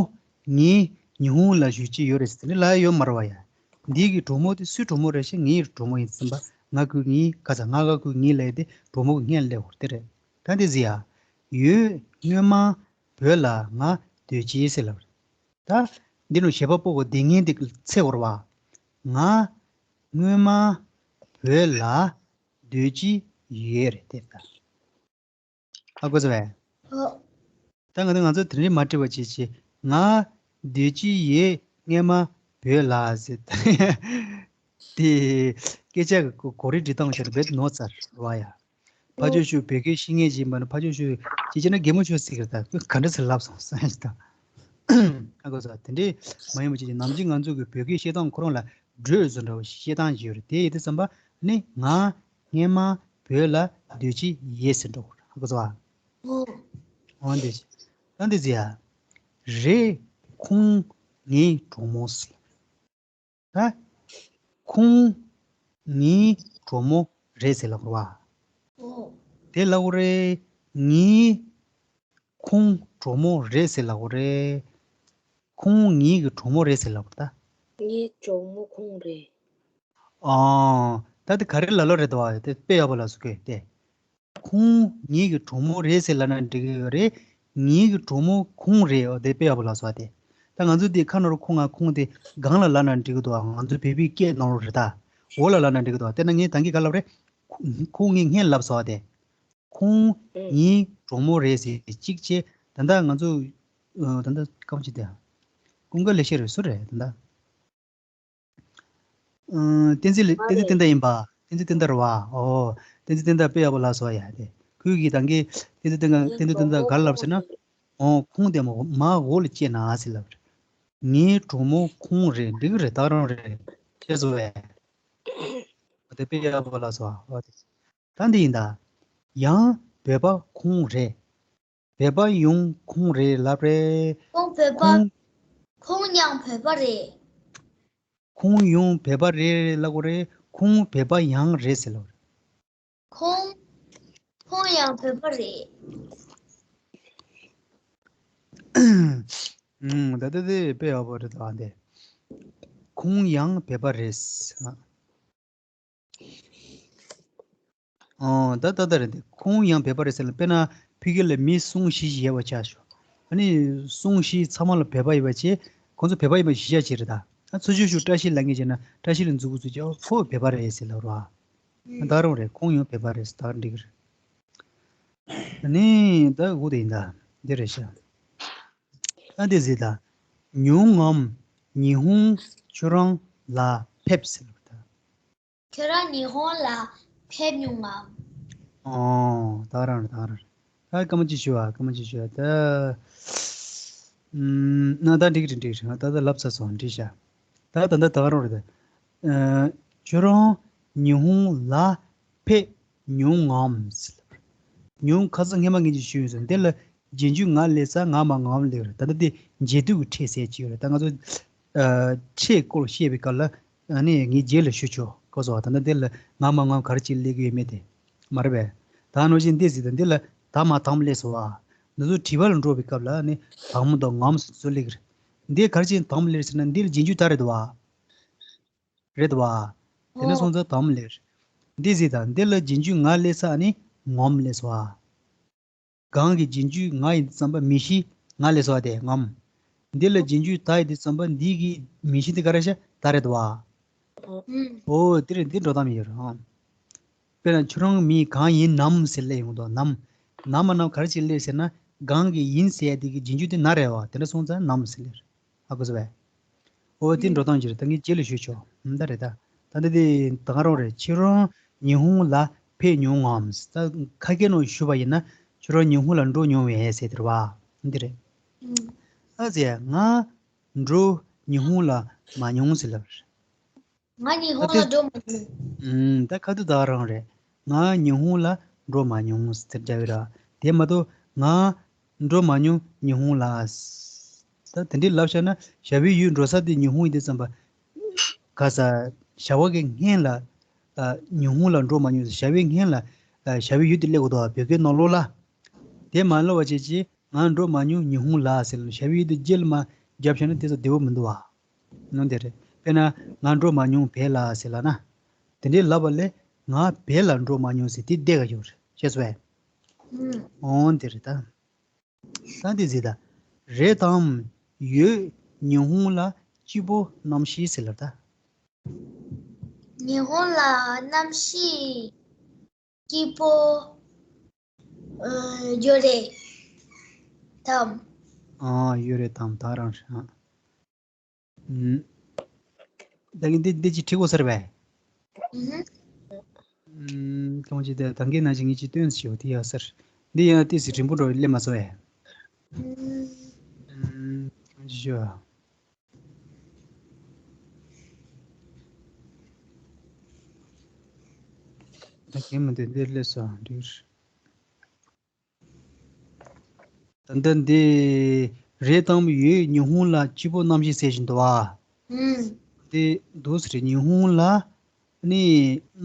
ངའི་ཉི་ཧོང་ལ་བཞུགས་ཀྱི་ཡོད་རེད་ཟེར་ནི་ལབ་ཡ་ཡོད་མ་རེད་བ་ཡ། འདི་གི་གྲོགས་མོ་དེ་སུའི་གྲོགས་མོ་རེད་ཤག་ངའི་གྲོགས་མོ་ཡིན་ཟིན་པ། ང་ཁུ་ངའི་ག་ས་ང་ག་ཁུ་ངའི་ལབ་ཡ་དེ་གྲོགས་མོ་གི་སྔན་ལ་སླེབས་ཡོད་དེ་རེད། ད་འདི་ཟེར་ཡ། ཡོད། སྔོན་མ་བོད་ལ་ང་སྡོད་ཀྱི་ཟེར་ལབ་རེད། ད་འདི་ནང་བྱེད་པ་པོ་གི་དེ་ངན་དེ་ཚེ་བོར་བ། ང་སྔོན་མ་བོད་ལ་སྡོད་ཀྱི་ཡོད་རེད་དེ་ལྟ། ཧ་གོ་སོང་བས། ཨོ། ད་ང་ཚོ་ང་ཚོ་དེ་འདྲའི་མ་བྲིས་པ་བྱེད་ཅིག་ང་སྡོད་ཀྱི་ཡོད་སྔོན་མ་བོད་ལ་ཟེར། དེ་སྐད་ཆ་གི་གོ་རིམ་འབྲི་སྟངས་བྱས་ན་རྦད་དེ་ནོར་ཚར་བ་ཡ། ཕ་ཇོ་ཤུ་བོད་སྐད་ཤེས་མཁན་ཞིག་ཡིན་པ་ན་ཕ་ཇོ་ཤུ་ཅིག་བྱས་ན་གད་མོ་ཤོར་སྲིད་ཀྱི་རེད། ད་ཁོས་ག་འདྲ་ཟེར་ལབ་སོང་བསམ་ཡ་ཞིག་དང་། ཨ་ཁོ་ཚོ་དེ་འདྲས་མ་ཡིན་པ་ཅིག་ནམ་རྒྱུན་ང་ཚོ་གི་བོད་སྐད་བཤད་སྟངས་ཁོ་རང་ལ་འགྲོས་བཟོ་འདྲ་བོ་ཞིག་བཤད་སྟངས་ཅིག་ཡོད་རེད། དེ་ཡིན་དུས་ཙམ་པ་ནི་ང་སྔན་མ་བོད་ལ་སྡོད་ཀྱི་ཡོད་ཟེར་འགྲོ་དགོས་རེད། ཨ་ཁོ་ཚོ་ཨ། ཨོ། འོ་འདི་ཞིག་ད་འདི་ཟེར་ཡ། རེད། ཁོང་ངའི་གྲོགས་མོ་ཟེར། ད་ཁོང་ངའི་གྲོགས་མོ་རེད་ཟེར་ལབ་དགོས་རེད་བ། ཨོ། དེ་ལབ་དགོས་རེད། ངའི་ཁོང་གྲོགས་མོ་རེད་ཟེར་ལབ་དགོས་རེད། ཁོང་ངའི་གི་གྲོགས་མོ་རེད་ཟེར་ལབ་དགོས་རེད་ད། ངའི་གྲོགས་མོ་ཁོང་རེད། ཨོ། ད་དེ་ག་རེ་ལབ་ལབ་རེད་དོ། དེ་དཔེ་ཡག་པོ་ལབ་སོང་གི་དེ། ཁོང་ངའི་གི་གྲོགས་མོ་རེད་ཟེར་ལབ་ན་འགྲིག་གི་ཡོད་རེད། ངའི་གི་གྲོགས་མོ་ཁོང་རེད། ཨོ་དེ་དཔེ་ཡག་པོ་ལབ་སོང་བ་དེ། ད་ང་ཚོ་འདི་ཁ་ནོར་ཁོང་ང་ཁོང་དེ་སྒང་ལ་ལབ་ན་འགྲིག་གི་འདུག་ང་ཚོ་བོད་པའི་སྐད་ནང་ལོགས་རེད་ད། འོག་ལ་ལབ་ན་འགྲིག་གི་འདུག་དེ་ན་ངས་ད་གིན་ག་ལབ་རེད། ཁོང་ངས་སྔན་ལབ་སོང་བ་དེ། ཁོང་ངའི་གྲོགས་མོ་རེད་ཟེར་གཅིག་བྱས། ད་ལྟ་ང་ཚོ་ད་ལྟ་སྐམ་ཅིག་དེ། ཀུན་དགའ་ལེགས་བཤད་རེད། སུ་རེད་ད་ལྟ། བསྟན་འཛིན་ལེ- བསྟན་འཛིན་བསྟན་ཟླ་ཡིན་པ། བསྟན་འཛིན་བསྟན་ཟླ་རེད་བ། ཨོ། བསྟན་འཛིན་བསྟན་ཟླ་དཔེ་ཡག་པོ་ལབ་སོང་ཡ་དེ། ཁོས་གིས་ད་གིན་བསྟན་འཛིན་བསྟན་ཟླ་བསྟན་འཛིན་བསྟན་ཟླ་ག་རེ་ལབ་ཟེར་ན། ཨོ་ཁོང་དེ་མོ་མ་འོག་ལ་སྐྱེས་ན་ཟེར་ལབ་རེད། ངའི་གྲོགས་མོ་ཁོང་རེད། འགྲིག་གི་རེད། ད་རང་རེད། ཤེས་སོང་བས། དེ་དཔེ་ཡག་པོ་ལབ་སོང་། ཨོ་དེ། ད་འདི་ཡིན་ད། ཡང་བོད་པ་ཁོང་རེད། བོད་པ་ཡང་ཁོང་རེད་ལབ་རེད། ཁོང་བོད་པ། ཁོང་ཁོང་ཡང་བོད་པ་རེད། ཁོང་ཡང་བོད་པ་རེད་ལབ་དགོས་རེད། ཁོང་བོད་པ་ཡང་རེད་ཟེར་ལབ་རེད། ཁོང་ཁོང་ཡང་བོད་པ་རེད། ཨུམ། ད་ལྟ་དེ་དཔེ་ཡག་པོ་རེད་ད་འདི། ཁོང་ཡང་བོད་པ་རེད། ཨོ། ད་ད་ད་རེད་དེ། ཁོང་ཡང་བོད་པ་རེད་ཟེར་ལ། དཔེར་ན་ཕ་གི་ལ་མི་སུམ་བཞི་ཞིག་ཡོད་པ་ཆ་བཞག་ཨ་ནི་སུམ་བཞི་ཚང་མ་ལ་བོད་པ་ཡིན་པ་བྱས། ཁོང་ཚོ་བོད་པ་ཡིན་པ་གཞི་བཞག་བྱས་རེད་ད། ཨ་ཚུར་ཕྱོགས་ཤུགས་བཀྲ་ཤིས་ལབ་མཁན་བྱས་ན་བཀྲ་ཤིས་ལ་མཛུབ་གུ་བཙུགས་བྱས། ཨོ་ཁོ་བོད་པ་རེད་ཟེར་ལབ་རོགས། ཨ་ད་རུང་རེད། ཁོང་ཡང་བོད་པ་རེད་ཟེར། ད་འགྲིག་གི་རེད། ཨ་ནི་ད་འུ་དེ་ཡིན་ད། འདི་རེད་ཤག་ཨ་འདི་ཟེར་ད། ཉུང་ངམ་ཉི་ཧོང་ཁྱོད་རང་ལ་ཕེབས་ཟེར་ལབ་ད། ཁྱོད་རང་ཉི་ཧོང་ལ་ཕེབས་མྱོང་ངམ། ཨོ། ད་རང་རེད། ད་རང་རེད། ད་སྐར་མ་གཅིག་ཞུ་བ། སྐར་མ་གཅིག་ཞུ་བ་ད། ཨུམ། ན་ད་འགྲིག་རེད། འགྲིག་རེད། ད་ད་ལབ་ཚར་སོང་། འགྲིག་ཤག་ད་ད་ད་ད་རང་རེད། ཨ། ཁྱོད་རང་ཉི་ཧོང་ལ་ཕེབས་མྱོང་ངམ་ཟེར་ལབ། ཉུང་ཁ་སང་སྔས་མ་ངས་ཅིག་ཞུས་ཡོད་ཟེར། འདི་ལ་རྗེས་འཇུག་ང་སླེབས་ས་ང་མ་ངམ་སླེབས་རེད། ད་ལྟ་འདི་འབྱེད་སྡུད་ཀྱི་ཕྲད་ཟེར་གྱི་ཡོད་རེད། ད་ང་ཚོ་ཨ་ཕྲད་སྐོར་བཤད་པའི་སྐབས་ལ། ཨ་ནི་ངས་རྗེས་ལ་ཞུ་ཆོག་གོ་སོང་བ། ད་ལྟ་འདི་ལ་ང་མ་ངམ་ག་རེ་ཅིག་སླེབས་ཀྱི་ཡོད་མེད་དེ། མ་རེད་པས། ད་ནོར་བཞིན་འདི་ཟེར། ད་འདི་ལ་ད་མ་དང་པོ་སླེབས་སོང་བ། འདི་ཚོ་དྲི་བ་ལ་འགྲོ་བའི་སྐབས་ལ་ནི་དང་པོ་དང་ངམ་སོ་སོ་སླེབས་ཀྱི་རེད། འདི་ག་རེ་ཅིག་དང་པོ་སླེབས་ཟེར་ན། འདི་ལ་རྗེས་འཇུག་ད་རེད་དོ་བ། རེད་དོ་བ། དེ་འདྲ་སོང་ཙང་དང་པོ་སླེབས། འདི་ཟེར་ད། འདི་ལ་རྗེས་འཇུག་ང་སླེབས་ས་ནི་ངམ་སླེབས་སོང་བ། གང་གི་རྗེས་འཇུག་ང་ཡིན་དུས་ཙམ་པ་མིང་གཞི་ང་སླེབས་སོང་བ་དེ་ངམ། འདི་ལ་རྗེས་འཇུག་ད་ཡིན་དུས་ཙམ་པ་འདི་གི་མིང་གཞི་འདི་ག་རེ་ཤག་ད་རེད་དོ་བ། ཨོ། འདི་རེད། འདི་འགྲོ་སྟངས་ཡོད་རེད། ཨང་། དཔེར་ན་ཁྱོད་རང་མིང་གང་ཡིན་ནམ་ཟེར་སླེབས་ཡོང་དོ། ནམ། ནམ་མ་ནམ་ག་རེ་ཅིག་སླེབས་ཟེར་ན། གང་གི་ཡིན་ཟེར་ཡ་དེ་གི་རྗེས་འཇུག་དེ་ན་རེད་བ། དེ་འདྲ་སོང་ཙང་ནམ་ཟེར་སླེབས་རེད། ཧ་གོ་སོང་བས། ཨོ་དེ་འགྲོ་སྟངས་ཅིག་རེད། ད་ངས་རྗེས་ལ་ཞུས་ཆོག་ཨ་ད་རེད་ད། ད་ལྟ་དེ་ད་ག་རང་རེད། ཁྱེད་རང་ཉི་ཧོང་ལ་ཕེབས་མྱོང་ངམ། ད་ཁ་སྐད་ནང་ཞུས་པ་ཡིན་ན། ཁྱོད་རང་ཉི་ཧོང་ལ་འགྲོ་མྱོང་བས་ཟེར་དེ་རེད་བ། འདི་རེད། ཨ་ཟེར། ང་འགྲོ་ཉི་ཧོང་ལ་མ་མྱོང་ཟེར་ལབ་རེད། ང་ཉི་ཧོང་ལ་འགྲོ་མ་མྱོང་། ཨུམ། ད་ཁ་ཐུག་ད་རང་རེད། ང་ཉི་ཧོང་ལ་འགྲོ་མ་མྱོང་ཟེར་རྒྱག་གི་ར། དེ་མ་གཏོགས་ང་འགྲོ་མ་མྱོང་ཉི་ཧོང་ལ། ད་དེ་འདྲའི་ལབ་བཞག་ན་བྱ་བའི་ཡུལ་འགྲོ་ས་དེ་ཉི་ཧོང་ཡིན་དུས་ཙམ་པ། ག་ས་བྱ་བ་གི་སྔན་ལ་ཨ་ཉི་ཧོང་ལ་འགྲོ་མ་མྱོང་ཟེར། བྱ་བའི་སྔན་ལ་ཨ་བྱ་བའི་ཡུལ་དེ་སླེབས་དགོས་དོ། བོད་སྐད་ནང་ལོགས་ལ། དེ་མ་ལབ་པ་བྱས་ཅིག་ང་འགྲོ་མ་མྱོང་ཉི་ཧོང་ལ་ཟེར་ལ། བྱ་བའི་ཡུལ་དེ་རྗེས་ལ་མར་རྒྱབ་བྱས་ན་དེ་ཚོ་བདེ་པོ་མི་འདུག་བ། ནོ་དེ་རེད། དཔེར་ན་ང་འགྲོ་མ་མྱོང་བོད་ལ་ཟེར་ལབ་ན། དེ་འདྲའི་ལབ་པ་ལས་ང་བོད་ལ་འགྲོ་མ་མྱོང་ཟེར་དེ་བདེ་ག་ཡོད་རེད། ཤེས་སོང་བས། ཨོ་དེ་རེད་ད། ད་དེ་ཟེར་ད། རེད་དམ། ཡོད། ཉི་ཧོང་ལ་སྐྱིད་པོ་གནམ་གཤིས་ཟེར་ལབ་ད། ཉི་ཧོང་ལ་གནམ་གཤིས་སྐྱིད་པོ་ཨ་ཡོད་རེད་དམ། ཨ་ཡོད་རེད་དམ། ད་རང་རེད་ཨ། ཨུམ། ད་གིན་འདི་འདི་ཅིག་ཁྲིད་དགོས་ས་རེད་པས། ཨུམ། ཨུམ། ཐོང་ཅིག་དེ་ད་གིན་ན་ཅིག་ངས་ཅིག་སྟོན་ཞིག་དེ་ཡག་ས་རེད། འདི་ཡང་ཏོག་ཙམ་རིང་པོ་འགྲོ་སླེབས་མ་སོང་བས། ཨུམ། ཨུམ། ཐོང་ཅིག་ཞུ་ཨ། ད་གིན་མི་འདི་འདིར་སླེབས་སོང་འདིར། ད་ལྟ་འདི་རེད་དམ། ཡོད། ཉི་ཧོང་ལ་སྐྱིད་པོ་གནམ་གཤིས་ཟེར་བཞིན་འདུག་བ། ཨུམ། འདི་འདུག་ཟེར། ཉི་ཧོང་ལ་ནི་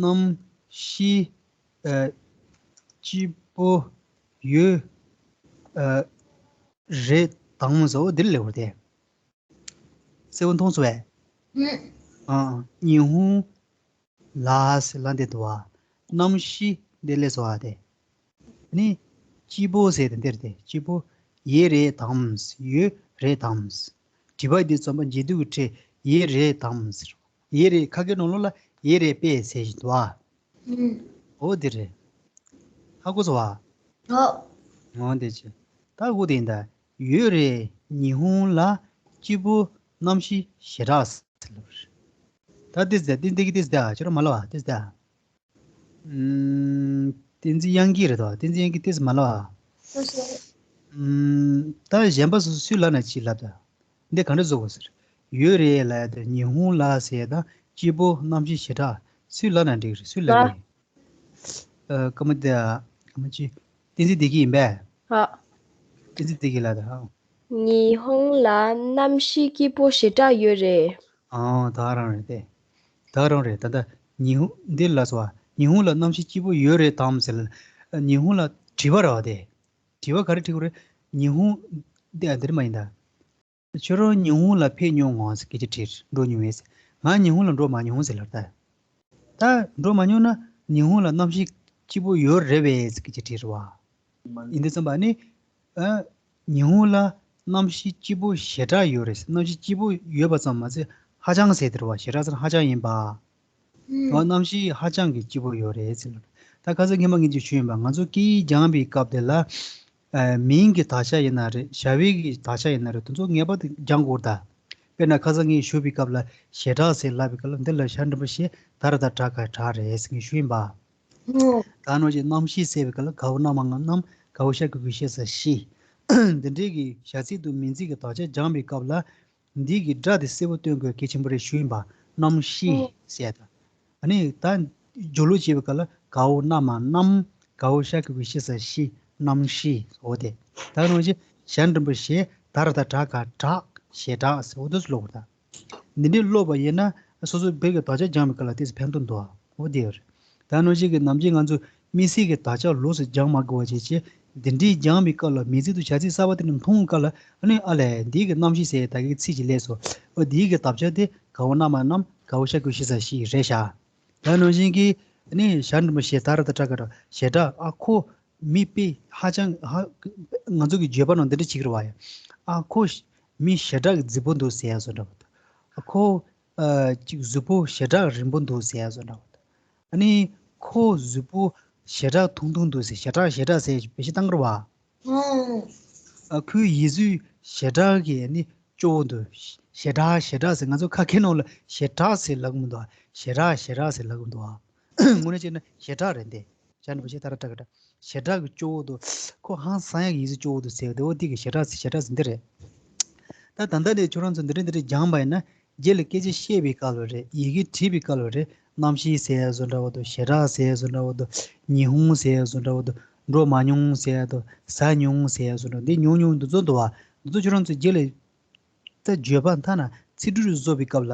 གནམ་གཤིས་ཨ་སྐྱིད་པོ་ཡོད་ཨ་རེད་དམ་ཟེར། འོ་འདིར་སླེབས་པ་རེད་དེ། གསལ་པོ་མཐོང་སོང་བས། ཨུམ། ཨ། ཉི་ཧོང་ལ་ཟེར་ལབ་འདི་འདུག་བ། གནམ་གཤིས་འདི་སླེབས་སོང་བ་དེ། ནི་སྐྱིད་པོ་ཟེར་དེ་འདིར་དེ་སྐྱིད་པོ་ཡོད་རེད་དམ། ཡོད་རེད་དམ། དྲི་བ་འདི་རྩོམ་པ་འཇལ་དུས་ཀྱི་ཕྲད་ཡེ་རེད་དམ་ཟེར། ཡེ་རེད། ཁ་སྐད་ནང་ལོགས་ལ་ཡེ་རེད་པས་ཟེར་བཞིན་འདུག་ཨ། ཨུམ། འོ་དེ་རེད། ཧ་གོ་སོང་བ། ཨོ། འོ་དེ་ཅི། ད་ཧ་གོ་དེ་ཡིན་ད། ཡོད་རེད། ཉི་ཧོང་ལ་སྐྱིད་པོ་གནམ་གཤིས་ཞེ་དྲག་ཟེར་ལབ་རེད། ད་ཏིས་ཏེ་ཏིན་ཏེ་གི་ཏིས་ཏེ་ཨ་ཁྱོད་རང་མ་ལབ་ཨ་ཏིས་ཏེ་ཨ། ཨུམ། བསྟན་འཛིན་དབྱངས་སྐྱིད་རེད་དོ། བསྟན་འཛིན་དབྱངས་སྐྱིད་ཏིས་མ་ལབ་ཨ། ཨུམ། ད་གཞན་པ་སུ་སུས་ལབ་ན་ཅི་ལབ་ད། འདི་ག་འདྲ་བཟོ་དགོས་ཟེར། ཡོད་རེད་ལབ་ཡ་དེ་ཉི་ཧོང་ལ་ཟེར་ཡ་དང་སྐྱིད་པོ་གནམ་གཤིས་ཞེ་དྲག་སུས་ལབ་ན་འགྲིག་རེད། སུས་ལབ་ན་འགྲིག་རེད། ཨ། སྐར་མ་དེ་ཨ། སྐར་མ་གཅིག་བསྟན་འཛིན་བདེ་སྐྱིད་ཡིན་པས། ཨ། བསྟན་འཛིན་བདེ་སྐྱིད་ལབ་ད་ཨ། ཉི་ཧོང་ལ་གནམ་གཤིས་སྐྱིད་པོ་ཞེ་དྲག་ཡོད་རེད། ཨང་། ད་རང་རེད་དེ། ད་རང་རེད། ད་ལྟ་ཉི་ཧོང་འདི་ལ་སོ། ཉི་ཧོང་ལ་གནམ་གཤིས་སྐྱིད་པོ་ཡོད་རེད་དམ་ཟེར། ཉི་ཧོང་ལ་དྲི་བ་རེད་བ་དེ། དྲི་བ་ག་རེ་དྲི་དགོས་རེད། ཉི་ཧོང་འདི་ཨ་འདིར་མ་ཡིན་ད། ཁྱོད་རང་ཉི་ཧོང་ལ་ཕེབས་མྱོང་ངོ་ཟེར་སྐད་ཆ་དྲིས། འགྲོ་མྱོང་བས་ཟེར། ང་ཉི་ཧོང་ལ་འགྲོ་མ་མྱོང་ཟེར་ལབ་ད། ད་འགྲོ་མ་མྱོང་ན་ཉི་ཧོང་ལ་གནམ་གཤིས་སྐྱིད་པོ་ཡོད་རེད་བས་ཟེར་སྐད་ཆ་དྲིས་རེད་བ། ཡིན་དུས་ཙམ་པ་ནི། ཨ། ཉི་ཧོང་ལ་གནམ་གཤིས་སྐྱིད་པོ་ཞེ་དྲག་ཡོད་རེད། གནམ་གཤིས་སྐྱིད་པོ་ཡོད་པ་ཙམ་མ་ཟད་ཧ་ཅང་ཟེར་དེ་རེད་བ། ཞེ་དྲག་ཟེར་ན་ཧ་ཅང་ཡིན་པ། ཨ། གནམ་གཤིས་ཧ་ཅང་གི་སྐྱིད་པོ་ཡོད་རེད་ཟེར་ལབ། ད་ཁ་སང་སྔོན་མ་ངས་ཅིག་ཞུས་ཡིན་པ། ང་ཚོ་སྐད་ཡིག་སྦྱངས་པའི་སྐབས་དེ་ལ། ཨ། མིང་གི་དག་ཆ་ཡིན་ན་རེད། བྱ་བའི་གི་དག་ཆ་ཡིན་ན་རེད། དེ་ཚོ་ངེས་པར་དུ་སྦྱང་དགོས་རེད་ད། དཔེར་ན་ཁ་སང་ངས་ཞུས་པའི་སྐབས་ལ་ཞེ་དྲག་ཟེར་ལབ་པའི་སྐབས་ལ་འདི་ལ་ཞ་འགྲེང་བུ་ཞེ་ད་ར་ད་དྲག་ག་དྲག་རེད་ཟེར་ངས་ཞུས་ཡིན་པ། ཨོ། ད་ནང་བཞིན་གནམ་གཤིས་ཟེར་བའི་སྐབས་ལ་ག་འོག་ན་མ་ང་གནམ། ག་འོག་ཤ་གི་གུ་ཤེ་ས་གཤིས། འདི་འདྲའི་གི་བྱ་ཚིག་དང་མིང་ཚིག་གི་དག་ཆ་སྦྱངས་པའི་སྐབས་ལ། འདི་གི་སྒྲ་དེ་གསལ་པོ་སྟོན་དགོས་གལ་ཆེན་པོ་རེད་ཞུ་ཡིན་པ། གནམ་གཤིས་ཟེར་ད། ཨ་ནི་ད་སྦྱོར་ཀློག་བྱེད་པའི་སྐབས་ལ་ག་འོག་ན་མ་གནམ། ག་འོག་ཤ་གི་གུ་ཤེ་ས་གཤིས། གནམ་གཤིས། འོ་དེ། ད་ནང་བཞིན་ཞ་འགྲེང་བུ་ཞེ་ད་ར་ད་དྲག་ག་དྲག་ཞེ་དྲག་ཟེར། འོ་དེ་ཚོ་ཀློག་དགོས་ད། འདི་འདྲའི་ཀློག་པ་ཡིན་ན་སོ་སོའི་བོད་ཀྱི་དག་ཆ་སྦྱང་བའི་སྐབས་ལ་ཏོག་ཙམ་ཕན་ཐོགས་འདུག་ཨ། འོ་དེ་ཡོད་རེད། ད་ནང་བཞིན་གྱི་ནམ་རྒྱུན་ང་ཚོས་དམིགས་བསལ་གྱི་དག་ཆ་ལོགས་སུ་སྦྱང་མ་དགོས་པ་བྱས་བྱས། འདི་འདྲའི་སྦྱང་བའི་སྐབས་ལ་མིང་ཚིག་དང་བྱ་ཚིག་གསར་པ་དེ་འདྲ་མཐོང་བའི་སྐབས་ལ། ཨ་ནི་ཨ་ལས་འདི་གི་གནམ་གཤིས་ཟེར་ད་གི་ཚིག་ཅིག་སླེབས་སོང་། འོ་འདི་གི་དག་ཆ་དེ་ག་འོག་ན་མ་གནམ། ག་འོག་ཤ་གི་གུ་ཤེ་ས་གཤིས་རེད་ཤག། ད་ནང་བཞིན་གྱི་ཨ་ནི་ཞ་འགྲེང་བུ་ཞེ་ད་ར་ད་དྲག་ག་དྲག་ཞེ་དྲག། ཨ་ཁོ་མི་དཔེ་ཧ་ཅང་ཧ། ང་ཚོ་གི་བརྗོད་པ་ནང་འདི་འདྲ་ཅིག་རེད་བ་ཡ། ཨ་ཁོ་མི་ཞེ་དྲག་གི་རྫིག་པོ་འདུག་ཟེར་ཡ་བཟོ་འདྲ་བོ་དང་། ཨ་ཁོ། ཨ། ཅིག་གཟུགས་པོ་ཞེ་དྲག་རིང་པོ་འདུག་ཟེར་ཡ་བཟོ་འདྲ་བོ་དང་། ཨ་ནི་ཁོ་གཟུགས་པོ་ཞེ་དྲག་ཐུང་ཐུང་འདུག་ཟེར། ཞེ་དྲག་ཞེ་དྲག་ཟེར་བེད་སྤྱོད་བཏང་གི་རེད་བ། ཨ་ཁོའི་ཡིག་གཟུགས་ཞེ་དྲག་གི་ཨ་ནི་སྐྱོ་བོ་འདུག། ཞེ་དྲག་ཞེ་དྲག་ཟེར། ང་ཚོ་ཁ་སྐད་ནང་ལ་ཞེ་དྲག་ཟེར་ལབ་གི་མི་འདུག། ཞེ་དྲག་ཞེ་དྲག་ཟེར་ལབ་གི་མི་འདུག། ཨ། དངོས་གནས་བྱས་ན་ཞེ་དྲག་རེད་འདི། ཅན་པོ་ཆེ་ད་ར་ཏྲ་ཀ་ཏྲ། ཞེ་དྲག་གི་སྐྱོ་བོ་འདུག། ཁོ་ཧང་སང་ཡག་གི་ཡིག་གཟུགས་སྐྱོ་བོ་འདུག་ཟེར་བ་དེ། འོ་འདི་གི་ཞེ་དྲག་ཟེར། ཞེ་དྲག་ཟེར་འདི་རེད། ད་ད་ལྟ་ནས་ཁྱོད་རང་ཚོ་འདི་འདྲ་འདི་འདྲ་སྦྱངས་པ་ཡིན་ན། རྗེས་ལ་སྐད་ཆ་བཤད་པའི་སྐབས་ལ་རེད། ཡི་གེ་བྲིས་པའི་སྐབས་ལ་རེད། གནམ་གཤིས་ཟེར་ཡ་བཟོ་འདྲ་བོ་འདུག། ཞེ་དྲག་ཟེར་ཡ་བཟོ་འདྲ་བོ་འདུག། ཉི་ཧོང་ཟེར་ཡ་བཟོ་འདྲ་བོ་འདུག། འགྲོ་མ་མྱོང་ཟེར་ཡ་འདུག། ཟ་མྱོང་ཟེར་ཡ་བཟོ་འདྲ། འདི་མྱོང་མྱོང་འདི་ཚོ་འདུག་བ། འདི་ཚོ་ཁྱོད་རང་ཚོ་རྗེས་ལ། ད་བརྗོད་པ་མཐའ་ན་ཚིག་འབྲུ་རུ་བཟོ་བའི་སྐབས་ལ།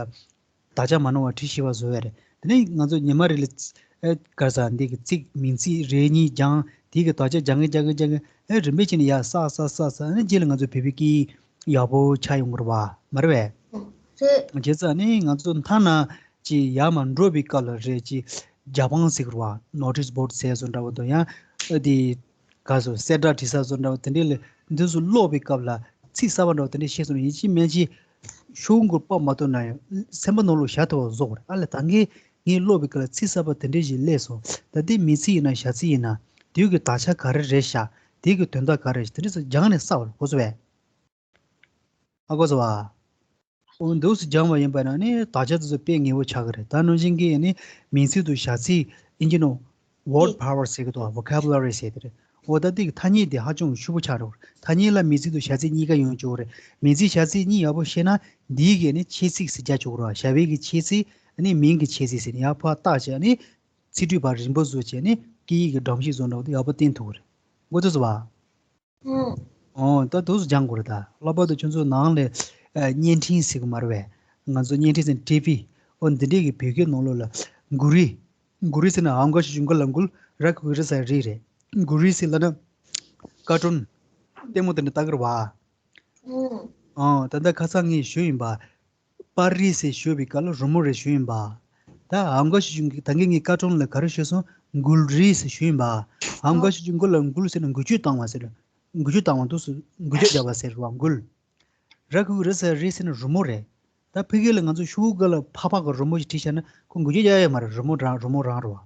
དག་ཆ་མ་ནོར་བ་བྲིས་ཤེས་པ་བཟོ་བས་རེད། དེ་ནས་ང་ཚོ་ཉི་མ་རེ་ལ་ཚ- ཨེ་ག་རེ་ཟ། འདི་གི་ཚིག་མིང་ཚིག་རེ་གཉིས་སྦྱང་། དེ་གི་དག་ཆ་སྦྱང་གི་སྦྱང་གི་སྦྱང་གི། ཨེ་རིམ་པས་བྱས་ནས་ཡར་བསགས་བསགས་བསགས་བསགས། ཨེ་རྗེས་ལ་ང་ཚོ་བོད་པའི་སྐད་ཡིག་ཡག་པོ་ཆགས་ཡོང་གི་རེད་བ། མ་རེད་པས། རེད། བྱས་ཙང་ནི་ང་ཚོ་མཐའ་ན་ཅིག་ཡར་མར་འགྲོ་བའི་སྐབས་ལ་རེད། ཅིག་རྒྱ་དཔང་ཟེར་གི་རེད་བ། ནོ་ཊིས་བྷོཌ་ཟེར་བཟོ་འདྲ་བོ་དང་། ཡང་ཨེ་དེ། ག་སོ། གསལ་བསྒྲགས་བྲིས་ས་བཟོ་འདྲ་བ་དེ་འདྲས་ལ། འདི་ཚོ་ཀློག་པའི་སྐབས་ལ་ཚིག་གསར་པ་འདྲ་བ་དེ་འདྲས་ཤེས་སོང་ན། ཡིན་གཅིག་མིན་གཅིག་ཤོག་གུ་པར་མ་གཏོང་ན་ཡང་སེམས་པ་ནང་ལོགས་བཞག་ཐུབ་པ་བཟོ་དགོས་རེད། ཨ་ལས་ད་ངས་ངས་ཀློག་པའི་སྐབས་ལ་ཚིག་གསར་པ་དེ་འདྲས་ཞིག་སླེབས་སོང་། ད་འདི་མིང་ཚིག་ཡིན་ན་བྱ་ཚིག་ཡིན་ན། དེའི་གི་དག་ཆ་ག་རེ་རེད་ཤག། དེའི་གི་དོན་དག་ག་རེ་རེད་ཤག། དེ་འདྲས་ཚོ་སྦྱངས་ནས་བསགས་པ་ལ་གོ་སོང་བས། ཨ་གོ་སོང་བ། འོ་འདུག་སེ་སྦྱངས་པ་ཡིན་པ་ན་ནི་དག་ཆ་དེ་ཚོ་དཔེ་ངེས་པོ་ཆགས་ཀྱི་རེད། ད་ནང་བཞིན་གྱི་ནི་མིང་ཚིག་དང་བྱ་ཚིག་ཨིན་ཇི་ནང་word power ཟེར་གྱི་འདུག། vocabulary ཟེར་གྱི་རེད། འོ་ད་འདི་གི་ཐ་སྙད་དེ་ཧ་ཅང་ཕྱུག་པོ་ཆགས་འགྲོ་གི་རེད། ཐ་སྙད་ལ་མིང་ཚིག་དང་བྱ་ཚིག་གཉིས་ཀ་ཡོང་ཆོག་གི་རེད། མིང་ཚིག་བྱ་ཚིག་གཉིས་ཡག་པོ་ཤེས་ན་འདིའི་གི་ནི་ཆེད་ཚིག་ཟེར་རྒྱག་ཆོག་གི་རེད། བྱ་བའི་གི་ཆེད་ཚིག་ནི་མིང་གི་ཆེད་ཚིག་ཟེར་ནས་ཡར་ཕར་བཏགས་བྱས་ནི་ཚིག་འབྲུ་བར་རིམ་པ་བཟོ་བྱས་ནི་སྐད་ཡིག་གི་སྒྲོམ་གཞི་བཟོ་འདྲ་བོ་དེ་ཡག་པོ་བསྟན་ཐུབ་ཀྱི་རེད། མགོ་ཚོས་སོང་བ། ཨང་། ཨོ་ད་འདུག་སེ་སྦྱང་དགོས་རེད་ད། ལྷག་པར་དུ་ཁྱོད་ཚོ་ནང་ལ་ཨ་བརྙན་འཕྲིན་ཟེར་གི་མ་རེད་པས། ང་ཚོ་བརྙན་འཕྲིན་ཟེར་ན་ཊི་ཝི། ཨོ་འདི་འདྲས་ཀྱི་བོད་སྐད་ནང་ལོགས་ལ་མགུ་རི། མགུ་རི་ཟེར་ན་ཨང་ག་ཞུ་ཞུ་མགུ་ལ་མགུལ། ར་གི་གུ་རི་ཟེར་རི་རེད། མགུ་རི་ཟེར་ལབ་ན་ཀར་ཊུན་ལྟད་མོ་དེ་འདྲ་ལྟ་གི་རེད་པ། ཨང་། ཨོ་ད་ལྟ་ཁ་སང་ངས་ཞུས་ཡིན་པ། པར་རིས་ཟེར་ཞུ་བའི་སྐབས་ལ་རི་མོ་རེད་ཞུ་ཡིན་པ། ད་ཨང་ག་ཞུ་ཞུ་མགུལ། ད་གིན་ངས་ཀར་ཊུན་ལ་ག་རེ་ཞུས་སོང་། མགུལ་རིས་ཟེར་ཞུ་ཡིན་པ། ཨང་ག་ཞུ་ཞུ་མགུལ་ལ་མགུལ་ཟེར་ན་འགུལ་སྐྱོད་བཏང་བ་ཟེར། འགུལ་སྐྱོད་བཏང་བ། འདུག་སེ་འགུལ་སྐྱོད་བརྒྱབ་པ་ཟེར་བ་མགུལ། ར་གི་གུ་རི་ས་རི་ཟེར་ན་རི་མོ་རེད། ད་ཕ་གི་ལ་ང་ཚོ་ཤོག་གུ་ག་ལ་ཕག་པ་གི་རི་མོ་ཞིག་བྲིས་བཞག་ན་ཁོ་འགུལ་སྐྱོད་རྒྱག་ཡ་མ་རེད། རི་མོ་རང་རི་མོ་རང་རེད་བ།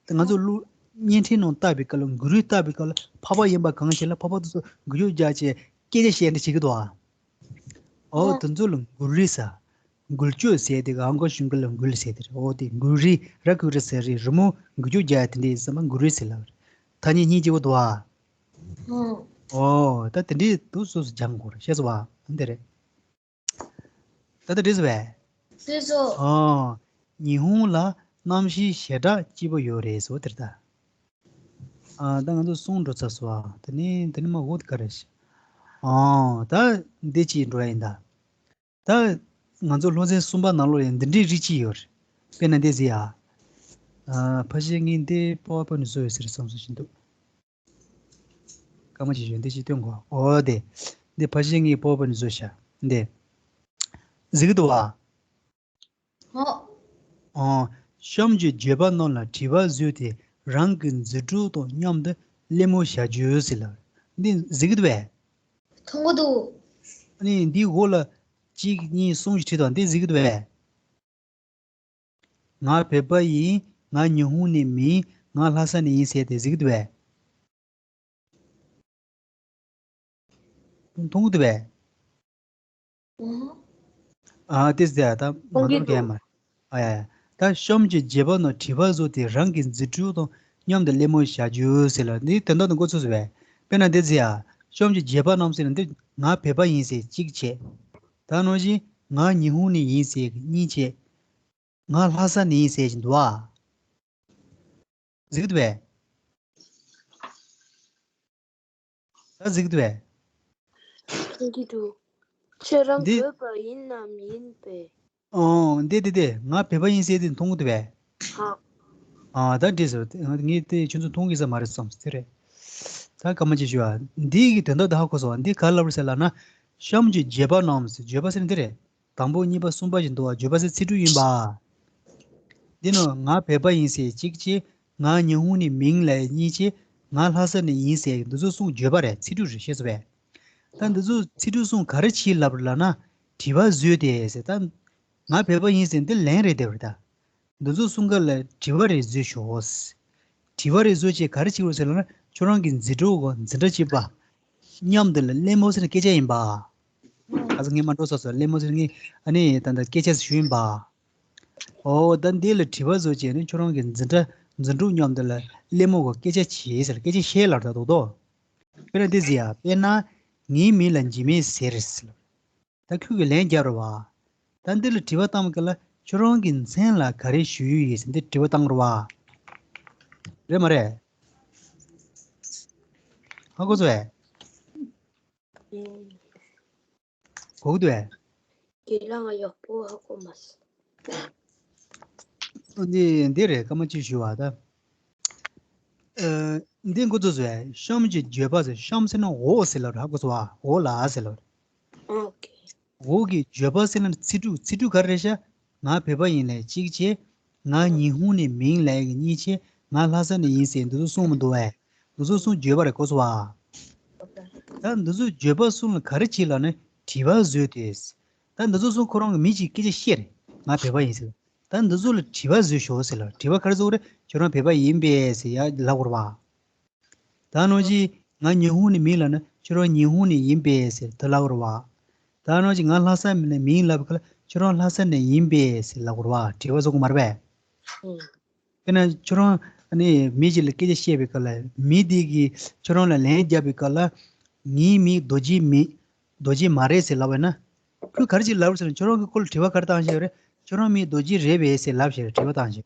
ད་ང་ཚོ་གླུ་བརྙན་འཕྲིན་ནང་བཏགས་པའི་སྐབས་ལ་འགུལ་རིས་བཏགས་པའི་སྐབས་ལ་ཕག་པ་ཡིན་པ་གང་ཞིག་ལ་ཕག་པ་དེ་ཚོ་འགུལ་སྐྱོད་རྒྱག་བྱས་སྐད་ཆ་བཤད་འདི་བྱེད་ཀྱི་འདུག་ཨ། ཨོ་ཨ། དེ་ཚོ་ལ་འགུལ་རིས་ཟེར། འགུལ་སྐྱོད་ཟེར་དེ་ག་ཧང་གོ་གཞུང་སྐད་ལ་འགུལ་ཟེར་དེ་རེད། ཨོ་དེ་འགུལ་རིས་ར་གི་གུ་རི་ས་རི་རི་མོ་འགུལ་སྐྱོད་རྒྱག་ཡ་དེ་འདྲ་ཡིན་ཙང་མ་འགུལ་རིས་ཟེར་ལབ་རེད། ཐ་སྙད་གཉིས་སྐྱེ་བོ་འདུག་ཨ། ཨོ་ད་དེ་འདྲའི་དུ་སོ་སོ་སྦྱང་དགོས་རེད། ཤེས་སོང་བ། འདི་རེད། ད་ལྟ་འགྲིག་སོང་བས། འགྲིག་སོང་། ཨོ། ཉི་ཧོང་ལ་གནམ་གཤིས་ཞེ་དྲག་སྐྱིད་པོ་ཡོད་རེད་ཟེར་བ་དེ་རེད་ད། ཨ་ད་ང་ཚོ་གསུང་འགྲོ་ཚར་སོང་ཨ། དེ་ནས་དེ་ནས་མ་འོ་དེ་ག་རེ་ཞིག་ཨོ་ད་འདི་ཅིག་འགྲོ་ཡ་ཡིན་ད། ད་ང་ཚོ་སློབ་ཚན་གསུམ་པ་ནང་ལོགས་ཡང་འདི་འདྲའི་རིགས་ཅིག་ཡོད་རེད། དཔེར་ན་འདི་ཟེར་ཡ། ཨ་ཕ་ཤེ་ངས་འདི་པོ་པོ་ནས་བཟོ་ཡོད་ཟེར་བསམ་བཟོ་བཞིན་འདུག་སྐར་མ་ཅིག་ཞོན་དེ་ཅིག་སྟོན་གོ་ཨོ་དེ། འདི་ཕ་ཤེ་ངས་པོ་པོ་ནས་བཟོ་ཤག་འདི། གཟིགས་འདུག་བ། ཨོ། ཨོ། གཤམ་གྱི་བརྗོད་པ་རྣམས་ལ་དྲི་བ་བཟོས་ཏེ་རང་གི་འཛིན་གྲོགས་དང་མཉམ་དུ་གླེང་མོལ་བྱ་རྒྱུ་ཟེར་ལ། འདི་གཟིགས་འདུག་བས། མཐོང་གི་འདུག་ཨ་ནི་འདིའི་འོག་ལ་གཅིག་གཉིས་གསུམ་ཞིག་བྲིས་དང་འདི་གཟིགས་འདུག་བས། ང་བོད་པ་ཡིན། ང་ཉི་ཧོང་ནས་མིན། ང་ལྷ་ས་ནས་ཡིན་ཟེར་ཏེ་གཟིགས་འདུག་བས། མཐོང་གི་འདུག་བས། ཨ་ཏི་སི་ད་མ་མཐོང་གི་མཐོང་གི་མ་རེད། ཨ་ཡ་ཡ། ད་གཤམ་གྱི་བརྗོད་པ་ནང་དྲི་བ་བཟོ་སྟེ་རང་གི་འཛིན་གྲོགས་དང་མཉམ་དུ་གླེང་མོལ་བྱ་རྒྱུ་ཟེར་ལ་འདི་དོན་དག་ཏུ་འགོ་ཚུགས་སོང་བས། དཔེར་ན་འདི་ཟེར་ཡ། གཤམ་གྱི་བརྗོད་པ་རྣམས་ཟེར་ན་འདི་ང་བོད་པ་ཡིན་ཟེར་གཅིག་བྱས། ད་ནང་བཞིན་ང་ཉི་ཧོང་ནས་ཡིན་ཟེར་གཉིས་བྱས། ང་ལྷ་ས་ནས་ཡིན་ཟེར་བཞིན་འདུག་ཨ། གཟིགས་འདུག་བས། ད་གཟིགས་འདུག་བས། མཐོང་གི་འདུག་ཁྱེད་རང་འདི་བོད་པ་ཡིན་ནམ་ཡིན་པས། ཨོ་འདི་འདི་འདི་ང་བོད་པ་ཡིན་ཟེར་དེ་མཐོང་གི་འདུག་བས། ཧ། ཨ་ད་འདྲིས་སོ། ངས་དེ་ཁྱོད་ཚོ་མཐོང་གི་ས་མ་རེད་བསམ་སོང་། དེ་རེད། ད་སྐར་མ་ཅིག་ཞུ་ཨ། འདི་གི་དོན་དག་འདི་ཧ་གོ་སོང་། འདི་ག་ལབ་རེད་ཟེར་ལབ་ན། གཤམ་གྱི་བརྗོད་པ་རྣམས་ཟེར། བརྗོད་པ་ཟེར་ན་འདི་རེད། དང་པོ་གཉིས་པ་གསུམ་པ་བཞིན་དུ་བརྗོད་པ་ཟེར་ཚིག་འབྲུ་ཡིན་པ། འདི་ནི་ང་བོད་པ་ཡིན་ཟེར་གཅིག་བྱས། ང་ཉི་ཧོང་ནས་མིན་ལབ་གཉིས་བྱས། ང་ལྷ་ས་ནས་ཡིན་ཟེར་འདི་ཚོ་གསུམ་བརྗོད་པ་རེད། ཚིག་འབྲུ་རེད། ཤེས་སོང་བས། ད་འདི་ཚོ་ཚིག་འབྲུ་གསུམ་ག་རེ་བྱས་ལབ་རེད་ལབ་ན། དྲི་བ་བཟོས་ཏེ་ཟེར་ད། ང་བོད་པ་ཡིན་ཟེར་འདི་ལན་རེད་བསྡད་པ་རེད་ད། འདི་ཚོ་གསུམ་ཀ་ལ་དྲི་བ་རེ་བཟོས་ཤོག་དྲི་བ་རེ་བཟོས་བྱས་ག་རེ་བྱེད་དགོས་ཟེར་ལབ་ན་ཁྱོད་རང་གི་འཛིན་གྲོགས་གོ་འཛིན་གྲྭ་གཅིག་པ། མཉམ་དུ་ལ་གླེང་མོལ་ཟེར་ན་སྐད་ཆ་ཡིན་པ། ཁ་སང་ངས་མ་འགྲོ་ས་སོ་གླེང་མོལ་ཟེར་ངས་ཨ་ནི་ད་ལྟ་སྐད་ཆ་ཞུ་ཡིན་པ། ཨོ་ད་འདི་ལ་དྲི་བ་བཟོས་བྱས་ནི་ཁྱོད་རང་གི་འཛིན་གྲྭ་འཛིན་གྲོགས་མཉམ་དུ་ལ་གླེང་མོལ་གོ་སྐད་ཆ་བྱེད་ཟེར་སྐད་ཆ་བཤད་ལབ་ད་དོག་དོག་དཔེར་ན་འདི་ཟེར་ཡ་དཔེར་ན་ངའི་མིང་ལ་འཇིགས་མེད་ཟེར་ཟེར། ད་ཁྱོད་ཀྱིས་ལན་རྒྱབ་རེད་བ། ད་འདི་ལ་དྲི་བ་བཏང་བ་ག་ལ་ཁྱོད་རང་གི་མཚན་ལ་ག་རེ་ཞུ་ཡི་ཡོད་ཟེར་འདི་དྲི་བ་བཏང་རེད་བ། རེད་མ་རེད། ཧ་གོ་སོང་ངས། གོ་གི་འདུག་ཨེ། རྒན་ལགས་ང་ཡག་པོ་ཧ་གོ་མ་སོང་། འདི་འདི་རེད་སྐར་མ་གཅིག་ཞུ་བ་ད། ཨ། འདི་འགོ་ཚུགས་སོང་ངས། གཤམ་གྱི་བརྗོད་པ་ཟེར་གཤམ་ཟེར་ན་འོག་ཟེར་ལབ་རེད། ཧ་གོ་སོང་ཨ། འོག་ལ་ཟེར་ལབ་རེད། ཨོ་ཀེ། འོག་གི་བརྗོད་པ་ཟེར་ན་ཚིག་འབྲུ་ཚིག་འབྲུ་ག་རེ་རེད་ཤག་ང་བོད་པ་ཡིན་ལབ་གཅིག་བྱས། ང་ཉི་ཧོང་ནས་མིན་ལབ་གཉིས་བྱས། ང་ལྷ་ས་ནས་ཡིན་ཟེར་འདི་ཚོ་གསུངས་མི་འདུག་ཨེ། འདི་ཚོ་གསུམ་བརྗོད་པ་རེད་གོ་སོང་ཨ། ད་འདི་ཚོ་བརྗོད་པ་གསུམ་ལ་ག་རེ་བྱེད་ལབ་ན་དྲི་བ་བཟོས་ཏེ། ད་འདི་ཚོ་གསུམ་ཁོ་རང་གི་མི་གཅིག་སྐད་ཆ་བཤད་རེད། ང་བོད་པ་ཡིན་ཟེར། ད་འདི་ཚོ་ལ་དྲི་བ་བཟོས་ཤོག་ཟེར་ལ་དྲི་བ་ག་རེ་བཟོ་དགོས་རེད། ཁྱོད་རང་བོད་པ་ཡིན་པས་ཟེར་ཡ་ལབ་དགོས་རེད་བ། ད་ནང་བཞིན་ང་ཉི་ཧོང་ནས་མིན་ལབ་ན་ཁྱོད་རང་ཉི་ཧོང་ནས་ཡིན་པས་ཟེར་དེ་ལབ་དགོས་རེད་བ། ད་ནང་བཞིན་ང་ལྷ་ས་ནས་མིན་ལབ་ག་ལ་ཁྱོད་རང་ལྷ་ས་ནས་ཡིན་པས་ཟེར་ལབ་དགོས་རེད་བ། དྲི་བ་བཟོ་དགོས་མ་རེད་པས། ཨུ། དཔེར་ན་ཁྱོད་རང་ཨ་ནི་མི་ཞིག་ལ་སྐད་ཆ་བཤད་པའི་སྐབས་ལ་མི་དེ་གིས་ཁྱོད་རང་ལ་ལན་རྒྱབ་པའི་སྐབས་ལ་ངའི་མིང་རྡོ་རྗེ་མིན། རྡོ་རྗེ་མ་རེད་ཟེར་ལབ་པ་ཡིན་ན། ཁོས་ག་རེ་ཅིག་ལབ་ཟེར་ན་ཁྱོད་རང་གི་སྐོར་ལ་དྲི་བ་ག་རེ་བཏང་བཞག་རེད། ཁྱོད་རང་མིང་རྡོ་རྗེ་རེད་པས་ཟེར་ལབ་བཞག་རེད། དྲི་བ་བཏང་བཞག་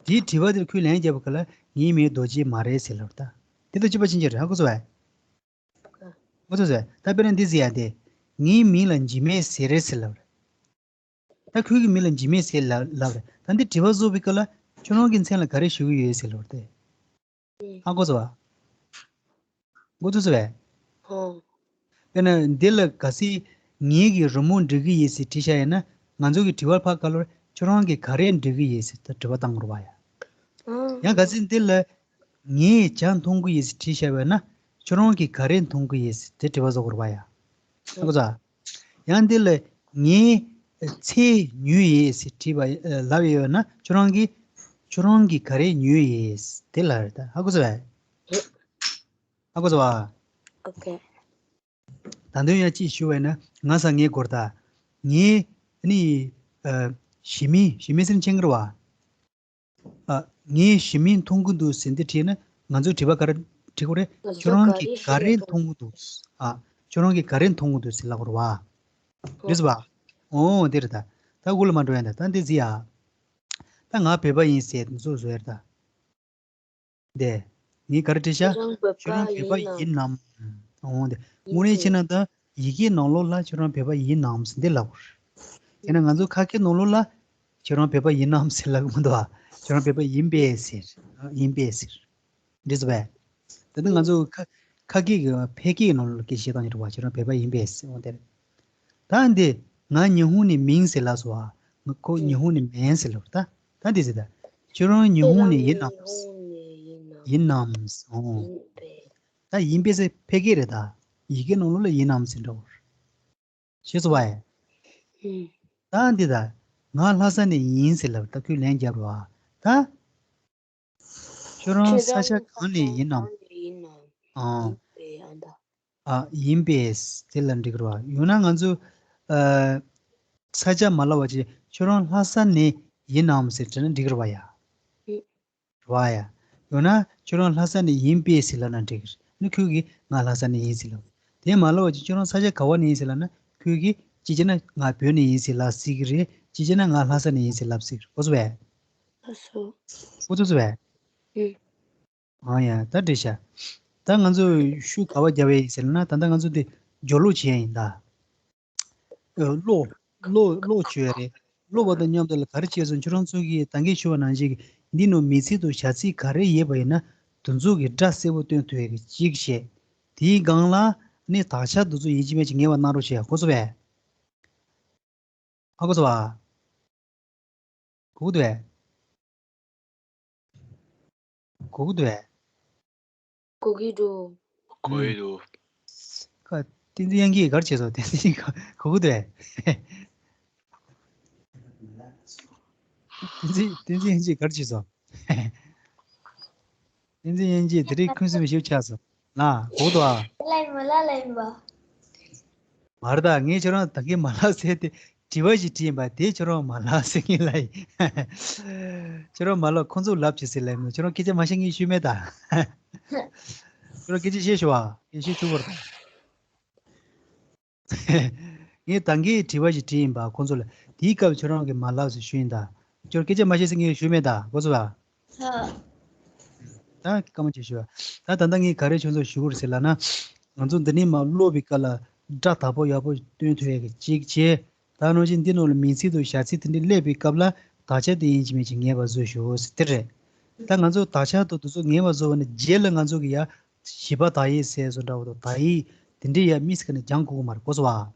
དེའི་དྲི་བ་དེར་ཁོས་ལན་བརྒྱབ་པ་ག་ལ་ངའི་མིང་རྡོ་རྗེ་མ་རེད་ཟེར་ལབ་ད། དེ་དང་གཅིག་པ་ཕྱིན་ཆད་རེད། ཧ་གོ་སོང་ངས། ཧ་གོ་སོང་ངས། ད་དཔེར་ན་འདི་ཟེར་ཡ་དེ། ངའི་མིང་ལ་འཇིགས་མེད་ཟེར་རེད་ཟེར་ལབ་རེད། ད་ཁོའི་གི་མིང་ལ་འཇིགས་མེད་ཟེར་ལབ་ལབ་རེད། ད་འདི་དྲི་བ་བཟོ་བའི་སྐབས་ལ་ཁྱོད་རང་གི་མཚན་ལ་ག་རེ་ཞུ་གི་ཡོད་ཟེར་ལབ་རེད་དེ། ཧ་གོ་སོང་ངས། འགོ་ཚུགས་སོང་ངས། ཧོ། དཔེར་ན་འདི་ལ་གལ་སྲིད་ངའི་གི་རི་མོ་འབྲི་གི་ཡིན་ཟེར་བྲིས་བཞག་ཡིན་ན་ང་ཚོ་གི་དྲི་བ་ཕར་ག་ལོར་ཁྱོད་རང་གི་ག་རེ་འབྲི་གི་ཡིན་ཟེར་ད་དྲི་བ་བཏང་དགོས་རེད་བ་ཡ། ཨང་། ཡང་གལ་སྲིད་འདི་ལ་ངས་ཇ་འཐུང་གི་ཡིན་ཟེར་བྲིས་བཞག་པ་ཡིན་ན་ཁྱོད་རང་གི་ག་རེ་འཐུང་གི་ཡིན་ཟེར་དེ་དྲི་བ་བཟོ་དགོས་རེད་བ་ཡ། ཧ་གོ་སོང་། ཡང་འདི་ལ་ངའི་ཚེ་ཉོས་ཡོད་ཟེར་བྲིས་པ་ལབ་ཡོད་ན་ཁྱོད་རང་གིས་ཁྱོད་རང་གིས་ག་རེ་ཉོས་ཡོད་དེ་ལབ་རེད་ད། ཧ་གོ་སོང་ངས། ཧ་གོ་སོང་ཨ། ཨོ་ཁེ། ད་དུང་ཡང་ཅིག་ཞུ་བས་ན་ང་ས་ངའི་སྐོར་ད། ངའི་ནི་ཨ་ཞི་མི་ཞི་མི་སེམས་ཅན་གྱི་རེད་བ། ཨ་ངའི་ཞི་མི་མཐོང་གི་འདུག་ཟེར་འདི་བྲིས་ན་ང་ཚོས་དྲི་བ་ག་རེ་དྲི་དགོས་རེད། ང་ཚོ་ཁྱོད་རང་གིས་ག་རེ་མཐོང་གི་འདུག་ཨ་ཁྱོད་རང་གིས་ག་རེ་མཐོང་གི་འདུག་ཟེར་ལབ་དགོས་རེད་བ། རེད་སོ་བ། ཨོ་དེ་རེད་ད། ད་དགུ་ལ་མ་འགྲོ་ཡ་ད་ད་འདི་ཟི་ཡ། ད་ང་བོད་པ་ཡིན་ཟེར་འདི་ཚོ་བཟོ་ཡ་རེད་ད། འདི། ངས་ག་རེ་བྲིས་ཤག་ཁྱོད་རང་བོད་པ་ཡིན་ནམ། འོང་དེ། དངོས་གནས་བྱས་ན་ད་ཡི་གེའི་ནང་ལོགས་ལ་ཁྱོད་རང་བོད་པ་ཡིན་ནམ་ཟེར་འདི་ལབ་དགོས། དེས་ན་ང་ཚོ་ཁ་སྐད་ནང་ལོགས་ལ་ཁྱོད་རང་བོད་པ་ཡིན་ནམ་ཟེར་ལབ་གི་མི་འདུག་ཨ། ཁྱོད་རང་བོད་པ་ཡིན་པས་ཟེར། ཡིན་པས་ཟེར། འགྲིག་སོང་པས། ད་ལྟ་ང་ཚོ་ཁ་ཁ་སྐད་ཀྱི་ཕལ་སྐད་ཀྱི་ནང་ལོགས་ལ་སྐད་ཆ་བཤད་སྟངས་ཀྱི་འདུག་བ། ཁྱོད་རང་བོད་པ་ཡིན་པས་ཟེར་འོང་དེ་རེད། ད་འདི་ང་ཉི་ཧོང་ནས་མིན་ཟེར་ལབ་སོང་བ། ང་ཁོ་ཉི་ཧོང་ནས་མིན་ཟེར་ལབ་ད། ད་འདི་ཟེར་ད། ཁྱོད་རང་ཉི་ཧོང་ནས་ཡིན་ནམ། ཡིན་ནམ་ཟེར་འོང་། ད་ཡིན་པས་ཟེར་ཕལ་སྐད་རེད་ད། ཡི་གེ་ནང་ལོགས་ལ་ཡིན་ནམ་ཟེར་འདྲ་བོ། ཤེས་སོང་བ་ཡ། ད་འདི་ད། ང་ལྷ་ས་ནས་ཡིན་ཟེར་ལབ་ད་ཁོས་ལན་རྒྱབ་རོགས་ད། ཁྱོད་རང་ས་ཆ་གང་ནས་ཡིན་ནམ། ཨང་། ཨ་ཡིན་པས་དེ་ལ་འགྲིག་རོགས། ཡང་ན་ང་ཚོ་ཨ་ས་ཆ་མ་ལབ་པ་བྱས་ཁྱོད་རང་ལྷ་ས་ནས་ཡིན་ནམ་ཟེར་དྲིས་ན་འགྲིག་རོགས་ཡ། རོགས་ཡ། ཡང་ན་ཁྱོད་རང་ལྷ་ས་ནས་ཡིན་པས་ཟེར་ལབ་ན་འགྲིག་གི་རེད། ནི་ཁོས་ཀྱིས་ང་ལྷ་ས་ནས་ཡིན་ཟེར་ལབ། དེ་མ་ལབ་པ་བྱས་ཁྱོད་རང་ས་ཆ་ག་བ་ནས་ཡིན་ཟེར་ལབ་ན་ཁོས་ཀྱིས་ཅི་བྱས་ན་ང་བོད་ནས་ཡིན་ཟེར་ལབ་སྲིད་ཀྱི་རེད། ཅི་བྱས་ན་ང་ལྷ་ས་ནས་ཡིན་ཟེར་ལབ་སྲིད་ཀྱི་རེད། གོ་སོང་བས། ལགས་སོ། གོ་ཐུབ་སོང་བས། ཨུ། ཨང་ཡ་ད་འགྲིག་ཤག་ད་ང་ཚོ་ཤུགས་ག་བ་རྒྱབ་ཡ་ཡིན་ཟེར་ན་ད་ལྟ་ང་ཚོ་འདི་སྦྱོར་ཀློག་བྱེད་ཡ་ཡིན་ད། ཨ་ཀློག་ཀློག་ཀློག་བྱོས་རེད། ཀློག་པ་དང་མཉམ་དུ་ལ་ག་རེ་བྱས་སོང་ཁྱོད་རང་ཚོ་གིས་ད་གིན་ཞུ་བ་ནང་བཞིན་གྱི་འདི་ནང་མིང་ཚིག་དང་བྱ་ཚིག་ག་རེ་ཡོད་པ་ཡིན་ན་དེ་ཚོ་གི་སྒྲ་གསལ་པོ་སྟོན་ཐུབ་ཡ་གི་གཅིག་བྱས། དེའི་སྒང་ལ་ནི་དག་ཆ་དེ་ཚོ་ཡིན་གཅིག་མིན་གཅིག་ངེས་པ་གནང་རོགས་བྱས། གོ་སོང་བས། ཧ་གོ་སོང་བ། གོ་གི་འདུག་གས། གོ་གི་འདུག་གས། གོ་གི་འདུག་གོ་གི་འདུག་ཁ། བསྟན་འཛིན་དབྱངས་སྐྱིད་ག་རེ་བྱས་སོང་། བསྟན་འཛིན་ག་གོ་གི་འདུག་གས། བསྟན་འཛིན་བསྟན་འཛིན་དབྱངས་སྐྱིད་ག་རེ་བྱས་སོང་། བསྟན་འཛིན་དབྱངས་སྐྱིད་དེ་རིང་ཁུ་སིམ་ཞིག་ཆགས་སོང་། ལ་གོ་གི་འདུག་ཨ། ལ་ཡིན་པ་ལ་ལ་ཡིན་པ། མ་རེད་ད། ངས་ཁྱོད་རང་ད་གིན་མ་ལབ་ཟེར་ཏེ་དྲི་བ་ཞིག་དྲིས་ཡིན་པ་དེ་ཁྱོད་རང་མ་ལབ་ཟེར་གྱིན་ལབ་ཡིན། ཁྱོད་རང་མ་ལབ་ཁོང་ཚོ་ལབ་ཅིག་ཟེར་ལབ་མོད། ཁྱོད་རང་སྐད་ཆ་མ་བཤད་ངས་ཞུས་མེད་ད། ཁྱོད་རང་སྐད་ཆ་བཤད་ཤོག་ཨ། སྐད་ཆ་ཐུག་པར་ད། ངས་ད་གིན་དྲི་བ་ཞིག་དྲིས་ཡིན་པ་ཁོང་ཚོ་ལ། དེའི་སྐབས་ཁྱོད་རང་གིས་མ་ལབ་ཟེར་ཞུས་ཡིན་ད། ཁྱོད་རང་སྐད་ཆ་མ་བཤད་ཟེར་ངས་ཞུས་མེད་ད། གོ་སོང་ཨ། ད་སྐར་མ་ཆེ་ཤོས། ད་ད་ལྟ་ངས་ག་རེ་ཁྱོད་ཚོར་ཞུ་དགོས་རེད་ཟེར་ལབ་ན། ང་ཚོ་འདི་ནས་མར་ཀློག་པའི་སྐབས་ལ་སྒྲ་དག་པོ་ཡག་པོ་སྟོན་ཐུབ་ཡག་གི་གཅིག་བྱས། ད་ནང་བཞིན་འདི་ནང་ལ་མིང་ཚིག་དང་བྱ་ཚིག་དེ་འདྲ་སླེབས་པའི་སྐབས་ལ་དག་ཆ་དེ་ཡིན་གཅིག་མིན་གཅིག་ངེས་པར་བཟོ་ཤོག་ཟེར་དེ་རེད། ད་ང་ཚོ་དག་ཆ་དང་དེ་ཚོ་ངེས་པར་བཟོ་བ་ནི་རྗེས་ལ་ང་ཚོ་གི་ཡ་བྱིས་པ་དག་ཡིག་ཟེར་བཟོ་འདྲ་བོ་དང་དག་ཡིག་དེ་འདྲའི་ཡ་དམིགས་སུ་བཀར་ནས་སྦྱང་དགོས་ཀྱི་མ་རེད། གོ་སོང་བ།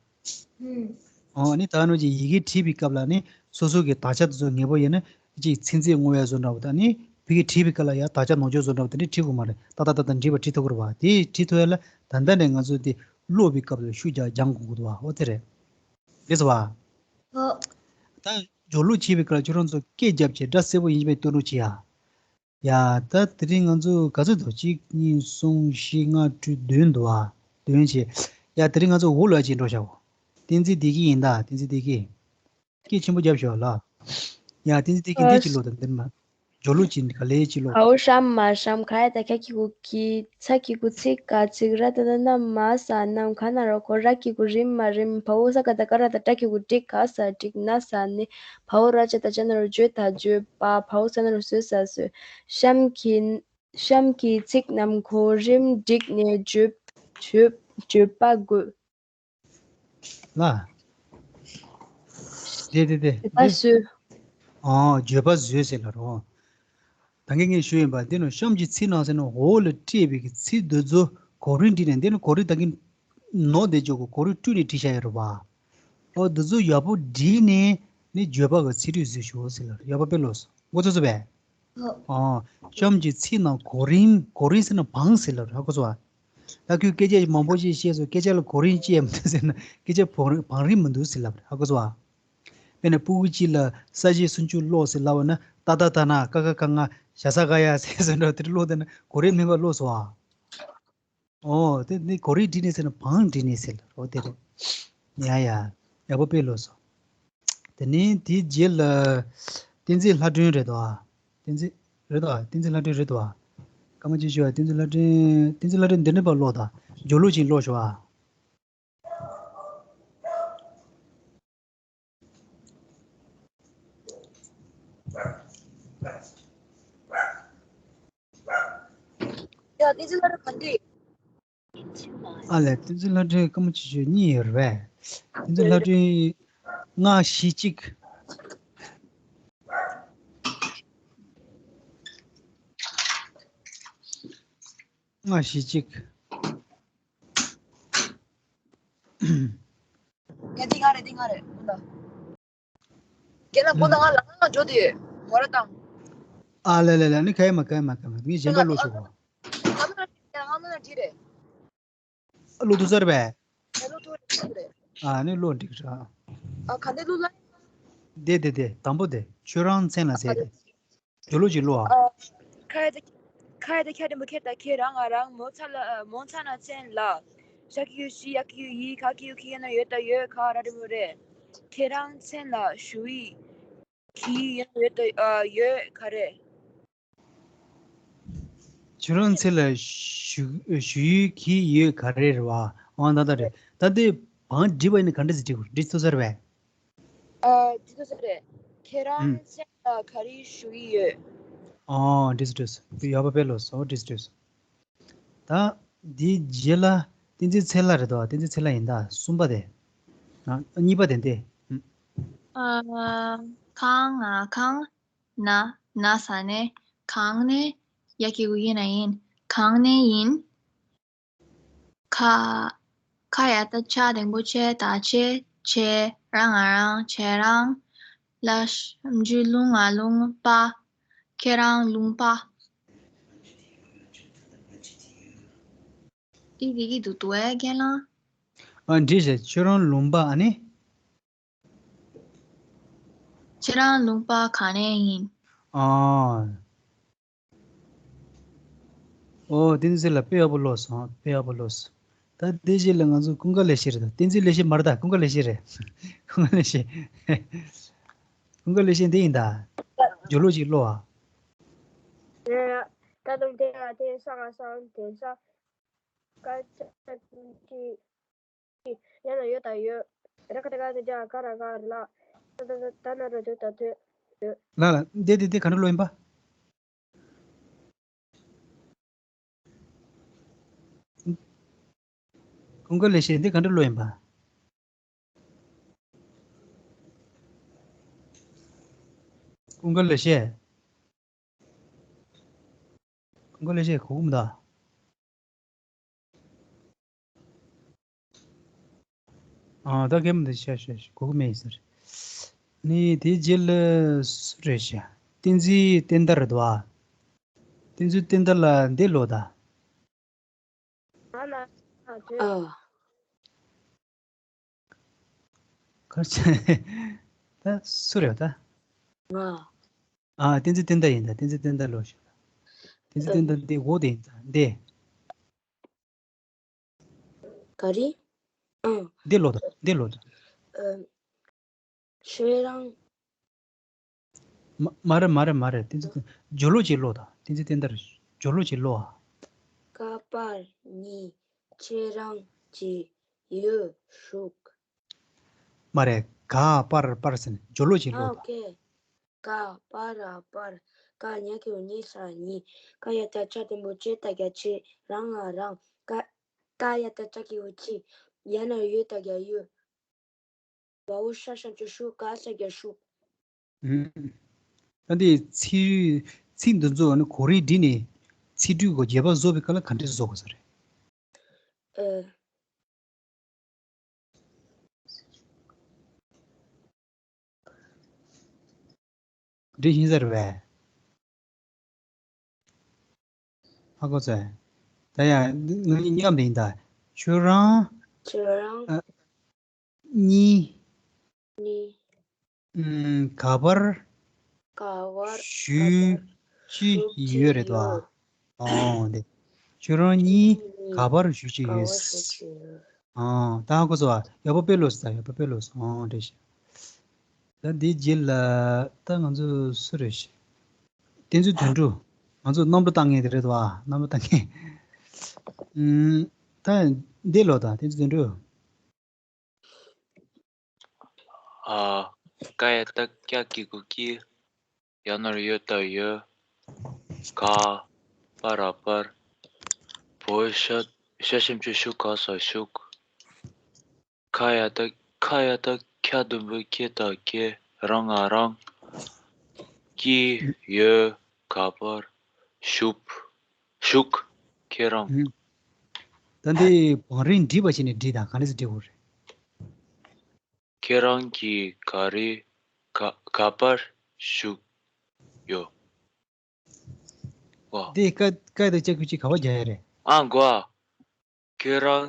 ཨུམ། ཨོ་ནི་ད་ནོ་ཅིག་ཡི་གེ་བྲིས་པའི་སྐབས་ལ་ནི་སོ་སོ་གི་དག་ཆ་དེ་ཚོ་ངེས་པོ་ཡིན་ན་ཅིག་ཚིག་མཛོད་བསྔོག་ཡ་བཟོ་འདྲ་བོ་དང་ནི་བོད་ཡིག་བྲིས་པའི་སྐབས་ལ་ཡ་དག་ཆ་ནོར་འཁྱོག་བཟོ་འདྲ་བོ་དེ་འདྲས་བྲིས་དགོས་མ་རེད། ཏག་ཏག་ཏག་ཏག་འབྲི་བ་བྲིས་ཐུབ་ཀྱི་རེད་བ། དེ་བྲིས་ཐུབ་ཡ་ལ་ད་ལྟ་ནས་ང་ཚོ་དེ་ཀློག་པའི་སྐབས་ལ་ཤུགས་རྒྱག་སྦྱང་དགོས་ཀྱི་འདུག་བ། ཨོ་དེ་རེད། རེད་སོང་བ། ཨོ། ད་སྦྱོར་ཀློག་བྱེད་པའི་སྐབས་ལ་ཁྱོད་རང་ཚོ་སྐད་རྒྱབ་བྱས་སྒྲ་གསལ་པོ་ཡིན་པའི་སྟོན་རོགས་བྱེད་ཡ། ཡ། ད་དེ་རིང་ང་ཚོ་ག་ཚོད་འདུག་གཅིག་གཉིས། གསུམ། བཞི། ལྔ། དྲུག་བདུན་འདུག་ཨ། བདུན་བྱས། ཡ། དེ་རིང་ང་ཚོ་འུ་ལ་ཅིག་འགྲོ་བྱའོ། བསྟན་འཛིན་བདེ་སྐྱིད་ཡིན་ད། བསྟན་འཛིན་བདེ་སྐྱིད། སྐད་ཆེན་པོ་རྒྱབ་ཤོག་ལ། ཡ། བསྟན་འཛིན་བདེ་སྐྱིད་འདི་ཅིག་ཀློག་དང་འདིར་མ། སྦྱོར་ཀློག་ཅིག་ག་ལེ་ཅིག་ཀློག་དང་། བའོ་ཧྲ་མ་ཧྲམ་ཁ་ཡ་ད་ཁ་གི་གུ་ཁི། ཚ་གི་གུ་ཚིག་ག་ཚིག། ར་ད་ད་ན་མ་ས་ནམ། ག་ན་རོ་གོ། ར་གི་གུ་རི་མ་རིམ། བའོ་ས་ག་ད་ཀ་ར་ད་ཏྲ་གི་གུ་ཏྲི་ག་ས་ཏྲིག། ན་ས་ནི། བའོ་ར་ཅ་ད་ཅ་ན་རོ་ཇོ་ད་ཇོ་པ། བའོ་ས་ན་རོ་སོ་ས་སོ། གཤམ་གྱི་གཤམ་གྱི་ཚིག་རྣམས་གོ་རིམ་བསྒྲིགས་ནས་བརྗོད་བརྗོད་བརྗོད་པ་དགོས། ལ། དེ་དེ་དེ་བརྗོད་པ་བཟོས། ཨོ། བརྗོད་པ་བཟོས་ཟེར་ལ་རོ། ད་གིན་ངས་ཞུས་ཡིན་པ་འདི་ནང་གཤམ་གྱི་ཚིག་རྣམས་ཟེར་ན་འོག་ལ་སྤྲད་པའི་གི་ཚིག་འདི་ཚོ་གོ་རིམ་བསྒྲིགས་ནས། འདི་ནི་གོ་རིམ་ད་གིན་ནོར་བསྡད་ཆོག་གི། གོ་རིམ་བསྐྲུན་ནས་བྲིས་བཞག་ཡོད་རེད་བ། ཨོ། འདི་ཚོ་ཡག་པོ་བསྒྲིགས་ནས་ནི་བརྗོད་པ་གི་ཚིག་འགྲོས་བཟོས་ཤོག་ཟེར་ལ། ཡག་པོ་དཔེ་ཀློགས་སོ། མགོ་ཚོས་སོ་བས། ཨོ། གཤམ་གྱི་ཚིག་རྣམས་གོ་རིམ། གོ་རིམ་ཟེར་ན་བང་ཟེར་ལ་ར། གོ་སོང་བ། ད་ཁོས་སྐད་ཆ་མང་པོ་ཞིག་བཤད་སོང་། སྐད་ཆ་ལ་གོ་རིམ་ཅི་ཡང་མི་འདུག་ཟེར་ན། སྐད་ཆ་བང་རིམ་མི་འདུག་ཟེར་ལབ་རེད། ཧ་གོ་སོང་ཨ། དཔེར་ན་སྤུ་གུ་གཅིག་ལ་ས་བཅད་སུམ་ཅུ་ཀློག་ཟེར་ལབ་པ་ན། ཏ་ཏ་ཏ་ན་ཀ་ཁ་ག་ང་ཞ་ས་ག་ཡ་ཟེར་སོང་འདྲ། དེར་ཀློག་བསྡད་ན་གོ་རིམ་མེད་པར་ཀློག་སོང་ཨ། ཨོ་དེ་ནི་གོ་རིམ་བསྒྲིགས་ནས་ཟེར་ན་བང་བསྒྲིགས་ནས་ཟེར་ལ། ཨོ་དེ་རེད། ཡ་ཡ། ཡག་པོ་དཔེ་ཀློག་སོང་། དེ་ནས་དེའི་རྗེས་ལ་བསྟན་འཛིན་ལྷ་སྒྲོན་རེད་དོ། བསྟན་འཛིན་རེད་དོ། བསྟན་འཛིན་ལྷ་སྒྲོན་རེད་དོ། སྐར་མ་བཅུ་བཞི་བ་བསྟན་འཛིན་ལྷ་སྒྲོན། བསྟན་འཛིན་ལྷ་སྒྲོན་འདི་འདྲ་པར་ཀློག་དང་། སྦྱོར་ཀློག་ཅིག་ཀློག་ཤོག་ཨ། ཡ། བསྟན་འཛིན་ལྷ་སྒྲོན་ག་འདྲ། ཨ་ལས། བསྟན་འཛིན་ལྷ་སྒྲོན་སྐར་མ་བཅུ་བཞི་གཉིས་ཡོད་རེད་པས། བསྟན་འཛིན་ལྷ་སྒྲོན་ལྔ་བཞི་གཅིག་ལྔ་བཞི་གཅིག་ཡ། འདི་ང་རེད། འདི་ང་རེད། སྐུ་མདའ། རྒན་ལགས། སྐུ་མདའ། ང་ལ་ང་འགྲོ་དུས་མོ་ར་བཏང་། ཨ་ལེ་ལེ་ལེ། ནི་ག་ཡེ་མ་ག་ཡེ་མ་ག་ཡེ་མ། ངས་གཞན་པ་ཀློག་ཤོག་གོ། ང་མ་ན་ང་མ་ན་འདི་རེད། ཀློག་ཐུབ་ས་རེད་པས། ཀློག་ཐུབ་རེད། ཨ་ནི་ཀློག་འགྲིག་ར། ཨ། ག་འདྲ་ཀློག་ལ། དེ་དེ་དེ་དང་པོ་དེ་ཁྱོད་རང་མཚན་ལ་ཟེར་ཏེ། སྦྱོར་ཀློག་ཅིག་ཀློག་ཨ། ཨ། ཁ་ཡ་ད་ཁ་ཡ་ད་ཁྱ་འགྲེང་བུ་ཁྱེད་དང་ཁྱེད་རང་ང་རང་མོ་ཚ་ལ། ཨ། མོ་ཚ་ན་མཚན་ལ། ཞ་གི་གུ་ཞི། ཡ་གི་གུ་ཡི། ག་གི་གུ་གི། ཡ་ན་ཡོ་ད་ཡོད། ག་ར་འགྲེང་བུ་རེད། ཁྱེད་རང་མཚན་ལ་ཞུ་ཡི། གི་ཡ་ན་ཡོད་ད། ཨ། ཡོད་ག་རེ། ཁྱོད་རང་མཚན་ལ་ཞུ་ཞུ་ཡི། གི་ཡོད་ག་རེ་རེད་པ། ཨང་། ད་ད་རེད། ད་དེ་བང་བསྒྲིགས་པ་ཡིན་ན་ག་འདྲ་ཞིག་བསྒྲིགས་དགོས། འགྲིག་ཐུབ་ས་རེད་པས། ཨ། འགྲིག་ཐུབ་ས་རེད། ཁྱེད་རང་ཨུམ། མཚན་ལ་ག་རེ་ཞུ་ཡི་ཡོད། ཨོ། འགྲིག་སོང་འགྲིག་སོང་། ཡག་པོ་དཔེ་ཀློག་སོང་། འགྲིག་སོང་འགྲིག་སོང་། ད་འདིའི་རྗེས་ལ་བསྟན་འཛིན་ཚེ་ལྷ་རེད་དོ། བསྟན་འཛིན་ཚེ་ལྷ་ཡིན་ད། གསུམ་པ་དེ། ཨ། གཉིས་པ་དེ་འདི། ཨུམ། ཨ། གང་། ང་། གང་། ན། ན་ས་ནས། གང་ནས། ཡ་གི་གུ་ཡི་ན་ཡིན། གང་ནས་ཡིན། ཁ། ཁ་ཡ་ད་ཆ་འགྲེང་བུ་ཆེ། ད་ཆེ། ཆེ། ར་ང་རང་། ཆེ་རང་། ལ་ཞབས་ཀྱུ་ལུ་ང་ལུང་། པ། ཁྱེད་རང་ལུང་པ། འདི་འགྲིག་གི་འདུག་འདུག་ཨེ་རྒན་ལགས། ཨ། འགྲིག་ཤག་ཁྱོད་རང་ལུང་པ། ཨ་ནི། ཁྱེད་རང་ལུང་པ་ག་ནས་ཡིན། ཨ། ཨོ། བསྟན་འཛིན་ལགས་དཔེ་ཡག་པོ་ཀློག་སོང་། དཔེ་ཡག་པོ་ཀློག་སོང་། ད་དེ་རྗེས་ལ་ང་ཚོ་ཀུན་དགའ་ལེགས་བཤད་རེད་ད། བསྟན་འཛིན་ལེགས་བཤད་མ་རེད་ད། ཀུན་དགའ་ལེགས་བཤད་རེད། ཀུན་དགའ་ལེགས་བཤད། ཀུན་དགའ་ལེགས་བཤད་འདི་ཡིན་ད། སྦྱོར་ཀློག་ཅིག་ཀློག་ཨ། ད་དུང་དེ་ཡང་དེ་ས་ང་ས་དེ་ས། ཀ་ཆ་ཀུན་གྱི། ཡ་ན་ཡོད་ད་ཡོད། ར་ཁ་ཏ་ག་ཏ་ཇ་ག་ར་ག་ར་ལ། ད་ད་ད་ད་ན་རོ་དོ་ད་དོད། ལ་ལ། འདི་འདི་འདི་ག་འདྲ་ཀློག་ཡིན་པ། ཀུན་དགའ་ལེགས་བཤད་འདི་ག་འདྲ་ཀློག་ཡིན་པ། ཀུན་དགའ་ལེགས་བཤད། ཀུན་དགའ་ལེགས་བཤད་གོ་གི་མི་འདུག་ཨ། ད་གས་མི་འདུག་ཤ་ཤ་ཤ་གོ་གི་མེད་ཟེར། ནི་དེའི་རྗེས་ལ་སུ་རེད་ཤག་བསྟན་འཛིན་བསྟན་དར་རེད་དོ། ཨ། བསྟན་འཛིན་བསྟན་དར་ལ་འདི་ཀློག་ད། ང་ལ་ཨ། ག་རེ་བྱས། ད་སུ་རེད་ད། ང་། ཨ། བསྟན་འཛིན་བསྟན་དར་ཡིན་ད། བསྟན་འཛིན་བསྟན་དར་ལོ་ཞིག་བསྟན་འཛིན་བསྟན་དར་འདི་འོ་དེ་ཡིན་ད་འདི། ག་རེ། ཨང་། འདི་ཀློག་ད། འདི་ཀློག་ད། ཨ། ཁྱེད་རང་། མ་མ་རེད་མ་རེད་མ་རེད། བསྟན་འཛིན་བསྟན། སྦྱོར་ཀློག་ཅིག་ཀློག་དང་། བསྟན་འཛིན་བསྟན་དར་སྦྱོར་ཀློག་ཅིག་ཀློག་ཨ། ཀ་པར་ཉི་ཁྱེད་རང་གི་ཡུལ་ཞུགས། མ་རེད། ག་པར་པར་ཟེར་ནས་སྦྱོར་ཀློག་ཅིག་ཨ། ཀློག་དང་། ཨོ་ཁེ། ཀ་པར་པར། ཀ་ཉ་གི་གུ་ཉི་ས་ཉི། ཀ་ཡ་ཏ་ཅ་འགྲེང་བུ་ཅེ། ཏ་ག་ཆེ། རང་ང་རང་། ཀ། ཀ་ཡ་ཏ་ཅ་གི་གུ་ཅི། ཡ་ན་ཡོ་ད་ག་ཡུ། བ་འོག་ཞ་ཞབས་ཀྱུ་ཞུ། ག་ས་ག་ཞུགས། ཨུམ། ད་འདི་ཚིག་ཚིག་འདི་ཚོ་ནི་གོ་རིམ་བསྒྲིགས་ནས་ཚིག་འབྲུ་གོ་བརྗེ་པ་བཟོ་བའི་སྐབས་ལ་ག་འདྲས་བཟོ་དགོས་ས་རེད། ཨ། འདི་ཤེས་ས་རེད་པས། ཧ་གོ་སོང་། ད། ད་ཡ་ང་གཉིས་མཉམ་རེད་ད། ཁྱོད་རང་ཁྱོད་རང་ཨ་གཉིས་གཉིས་ཨམ་ག་པར་ག་པར་ཞུ་ཅི་ཡོད་རེད་དོ། ཨོ་འདི། ཁྱོད་རང་གཉིས་ག་པར་ཞུ་ཅི་ཡོད། ཨོ་ད་ཧ་གོ་སོང་ཨ། ཡག་པོ་དཔེ་ལོས་ད། ཡག་པོ་དཔེ་ལོས། ཨོ་འདྲ་ཞིག་ད་འདི་རྗེས་ལ་ད་ང་ཚོ་སུ་རེད་ཤག་བསྟན་འཛིན་དོན་གྲུབ། ང་ཚོ་གནམ་གྲུ་བཏང་མཁན་དེ་རེད་བ། གནམ་གྲུ་བཏང་མཁན། ཨུམ། ད་འདི་ལོ་ད་བསྟན་འཛིན་དོན་གྲུབ། ཨ། ཀ་ཡ་བཏགས་ཀྱ་གི་གུ་ཀྱི། ཡ་ན་རོ་ཡོ་ད་ཡོད། ག་པ་ར་པར། བོ་ཤ་ཤ་ཞབས་ཀྱུ་ཤུ་ག་ས་ཤུགས། ཁ་ཡ་བཏགས་ཁ་ཡ་བཏགས་ཁྱ་འགྲེང་བུ་ཁེ་ད་ཁེ། རང་ང་རང་། ཀྱི་ཡོད་ག་པར་ཞུགས། ཞུགས། ཁྱེད་རང་། ཨུམ། ད་འདི་བང་རིམ་བྲིས་པ་བྱས་ནས་བྲིས་དང་ག་འདྲ་སེ་བྲིས་དགོས་རེད། ཁྱེད་རང་གིས་ག་རེ་ག་ག་པར་བཞུགས་ཡོད། ཨོ། འདི་ཀ་ཀ་དང་ལྕགས་ཀྱུ་གཅིག་ག་པར་རྒྱག་ཡ་རེད། ཨ་གོ། ཁྱེད་རང་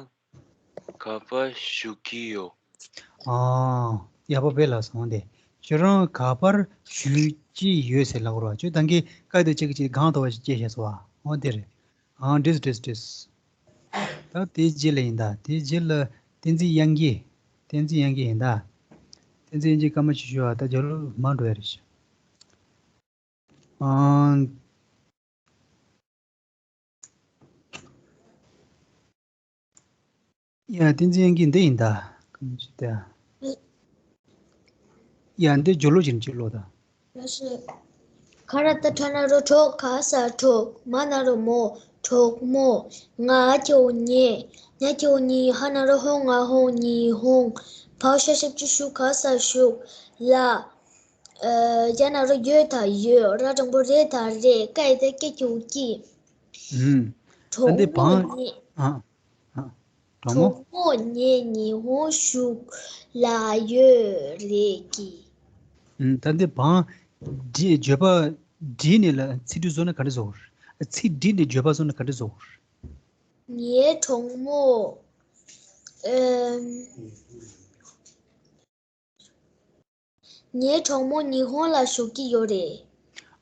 ག་པར་བཞུགས་ཀྱི་ཡོད། ཨ། ཡག་པོ་དཔེ་ལ་སོང་སྟེ། ཁྱེད་རང་ག་པར་བཞུགས་ཀྱི་ཡོད་ཟེར་ལབ་དགོས་རེད་བ། ཁྱོད་ད་གིན་ཀ་དང་ལྕགས་ཀྱུ་གཅིག་གང་ཐོབ་པ་ཞིག་སྐྱེས་བཞག་སོང་བ། ཨོ་དེ་རེད། ཨང་། འགྲིགས་འགྲིགས་འགྲིགས། ད་དེའི་རྗེས་ལ་ཡིན་ད། དེའི་རྗེས་ལ་བསྟན་འཛིན་དབྱངས་སྐྱིད། བསྟན་འཛིན་དབྱངས་སྐྱིད་ཡིན་ད། བསྟན་འཛིན་དབྱངས་སྐྱིད་སྐར་མ་ཆུ་ཤུ་བ་ད་རྒྱབ་ལོགས་མར་འགྲོ་ཡ་རེད་ཤག་ཨང་། ཡ། བསྟན་འཛིན་དབྱངས་སྐྱིད་འདི་ཡིན་ད། སྐར་མ་ཆུ་ད། ཡ། འདི་སྦྱོར་ཀློག་བྱེད་ཀྱི་ཀློག་དང་། ཁ་ར་བཏགས་ཁྲ་ན་རོ་ཁྲོ། ཁ་ས་ཁྲོ། མ་ན་རོ་མོ། གྲོགས་མོ། ང་ཁྱོ་ཉེ། ཉ་ཁྱོ་ཉི། ཧ་ན་རོ་ཧོ། ང་ཧོ། ཉི་ཧོང་། བ་ཤ་ཞབས་ཀྱུ་ཤུ། ག་ས་ཤུགས། ལ། ཨ། ཡ་ན་རོ་ཡོ་ད་ཡོད། ར་འགྲེང་བུ་རེ་ད་རེད། ཀ་ཡ་བཏགས་ཀྱ་གི་གུ་ཀྱི། ཨུམ། ད་འདི་གྲོགས་མོ་བང་ཉེ། ཨ། ཨ། གྲོགས་མོ། གྲོགས་མོ་ཉེ་ཉི་ཧོང་ཤུགས་ལ་ཡོད་རེད་ཀྱི། ཨུམ། ད་འདི་བང་བྲིས། བརྗོད་པ་བྲིས་ནས་ལ་ཚིག་འབྲུ་བཟོ་ན་ག་འདྲ་བཟོ་དགོས་རེད། ཚིག་བྲིས་ནས་བརྗོད་པ་བཟོ་ན་ག་འདྲ་བཟོ་དགོས་རེད། ངའི་གྲོགས་མོ། ཨེམ། ངའི་གྲོགས་མོ་ཉི་ཧོང་ལ་བཞུགས་ཀྱི་ཡོད་རེད།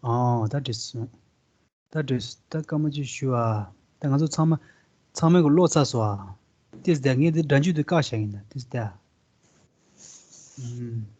ཨོ། ད་འགྲིག་སོང་། ད་འགྲིག་སོང་། ད་སྐར་མ་གཅིག་ཞུ་ཨ། ད་ང་ཚོ་ཚང་མ་ཚང་མས་ཀློག་ཚར་སོང་ཨ། ཏིས་ད་ངས་འདི་སྒྲ་འཇུག་དེ་བཀག་བཞག་ཡིན་ད། ཏིས་ད། ཨུམ།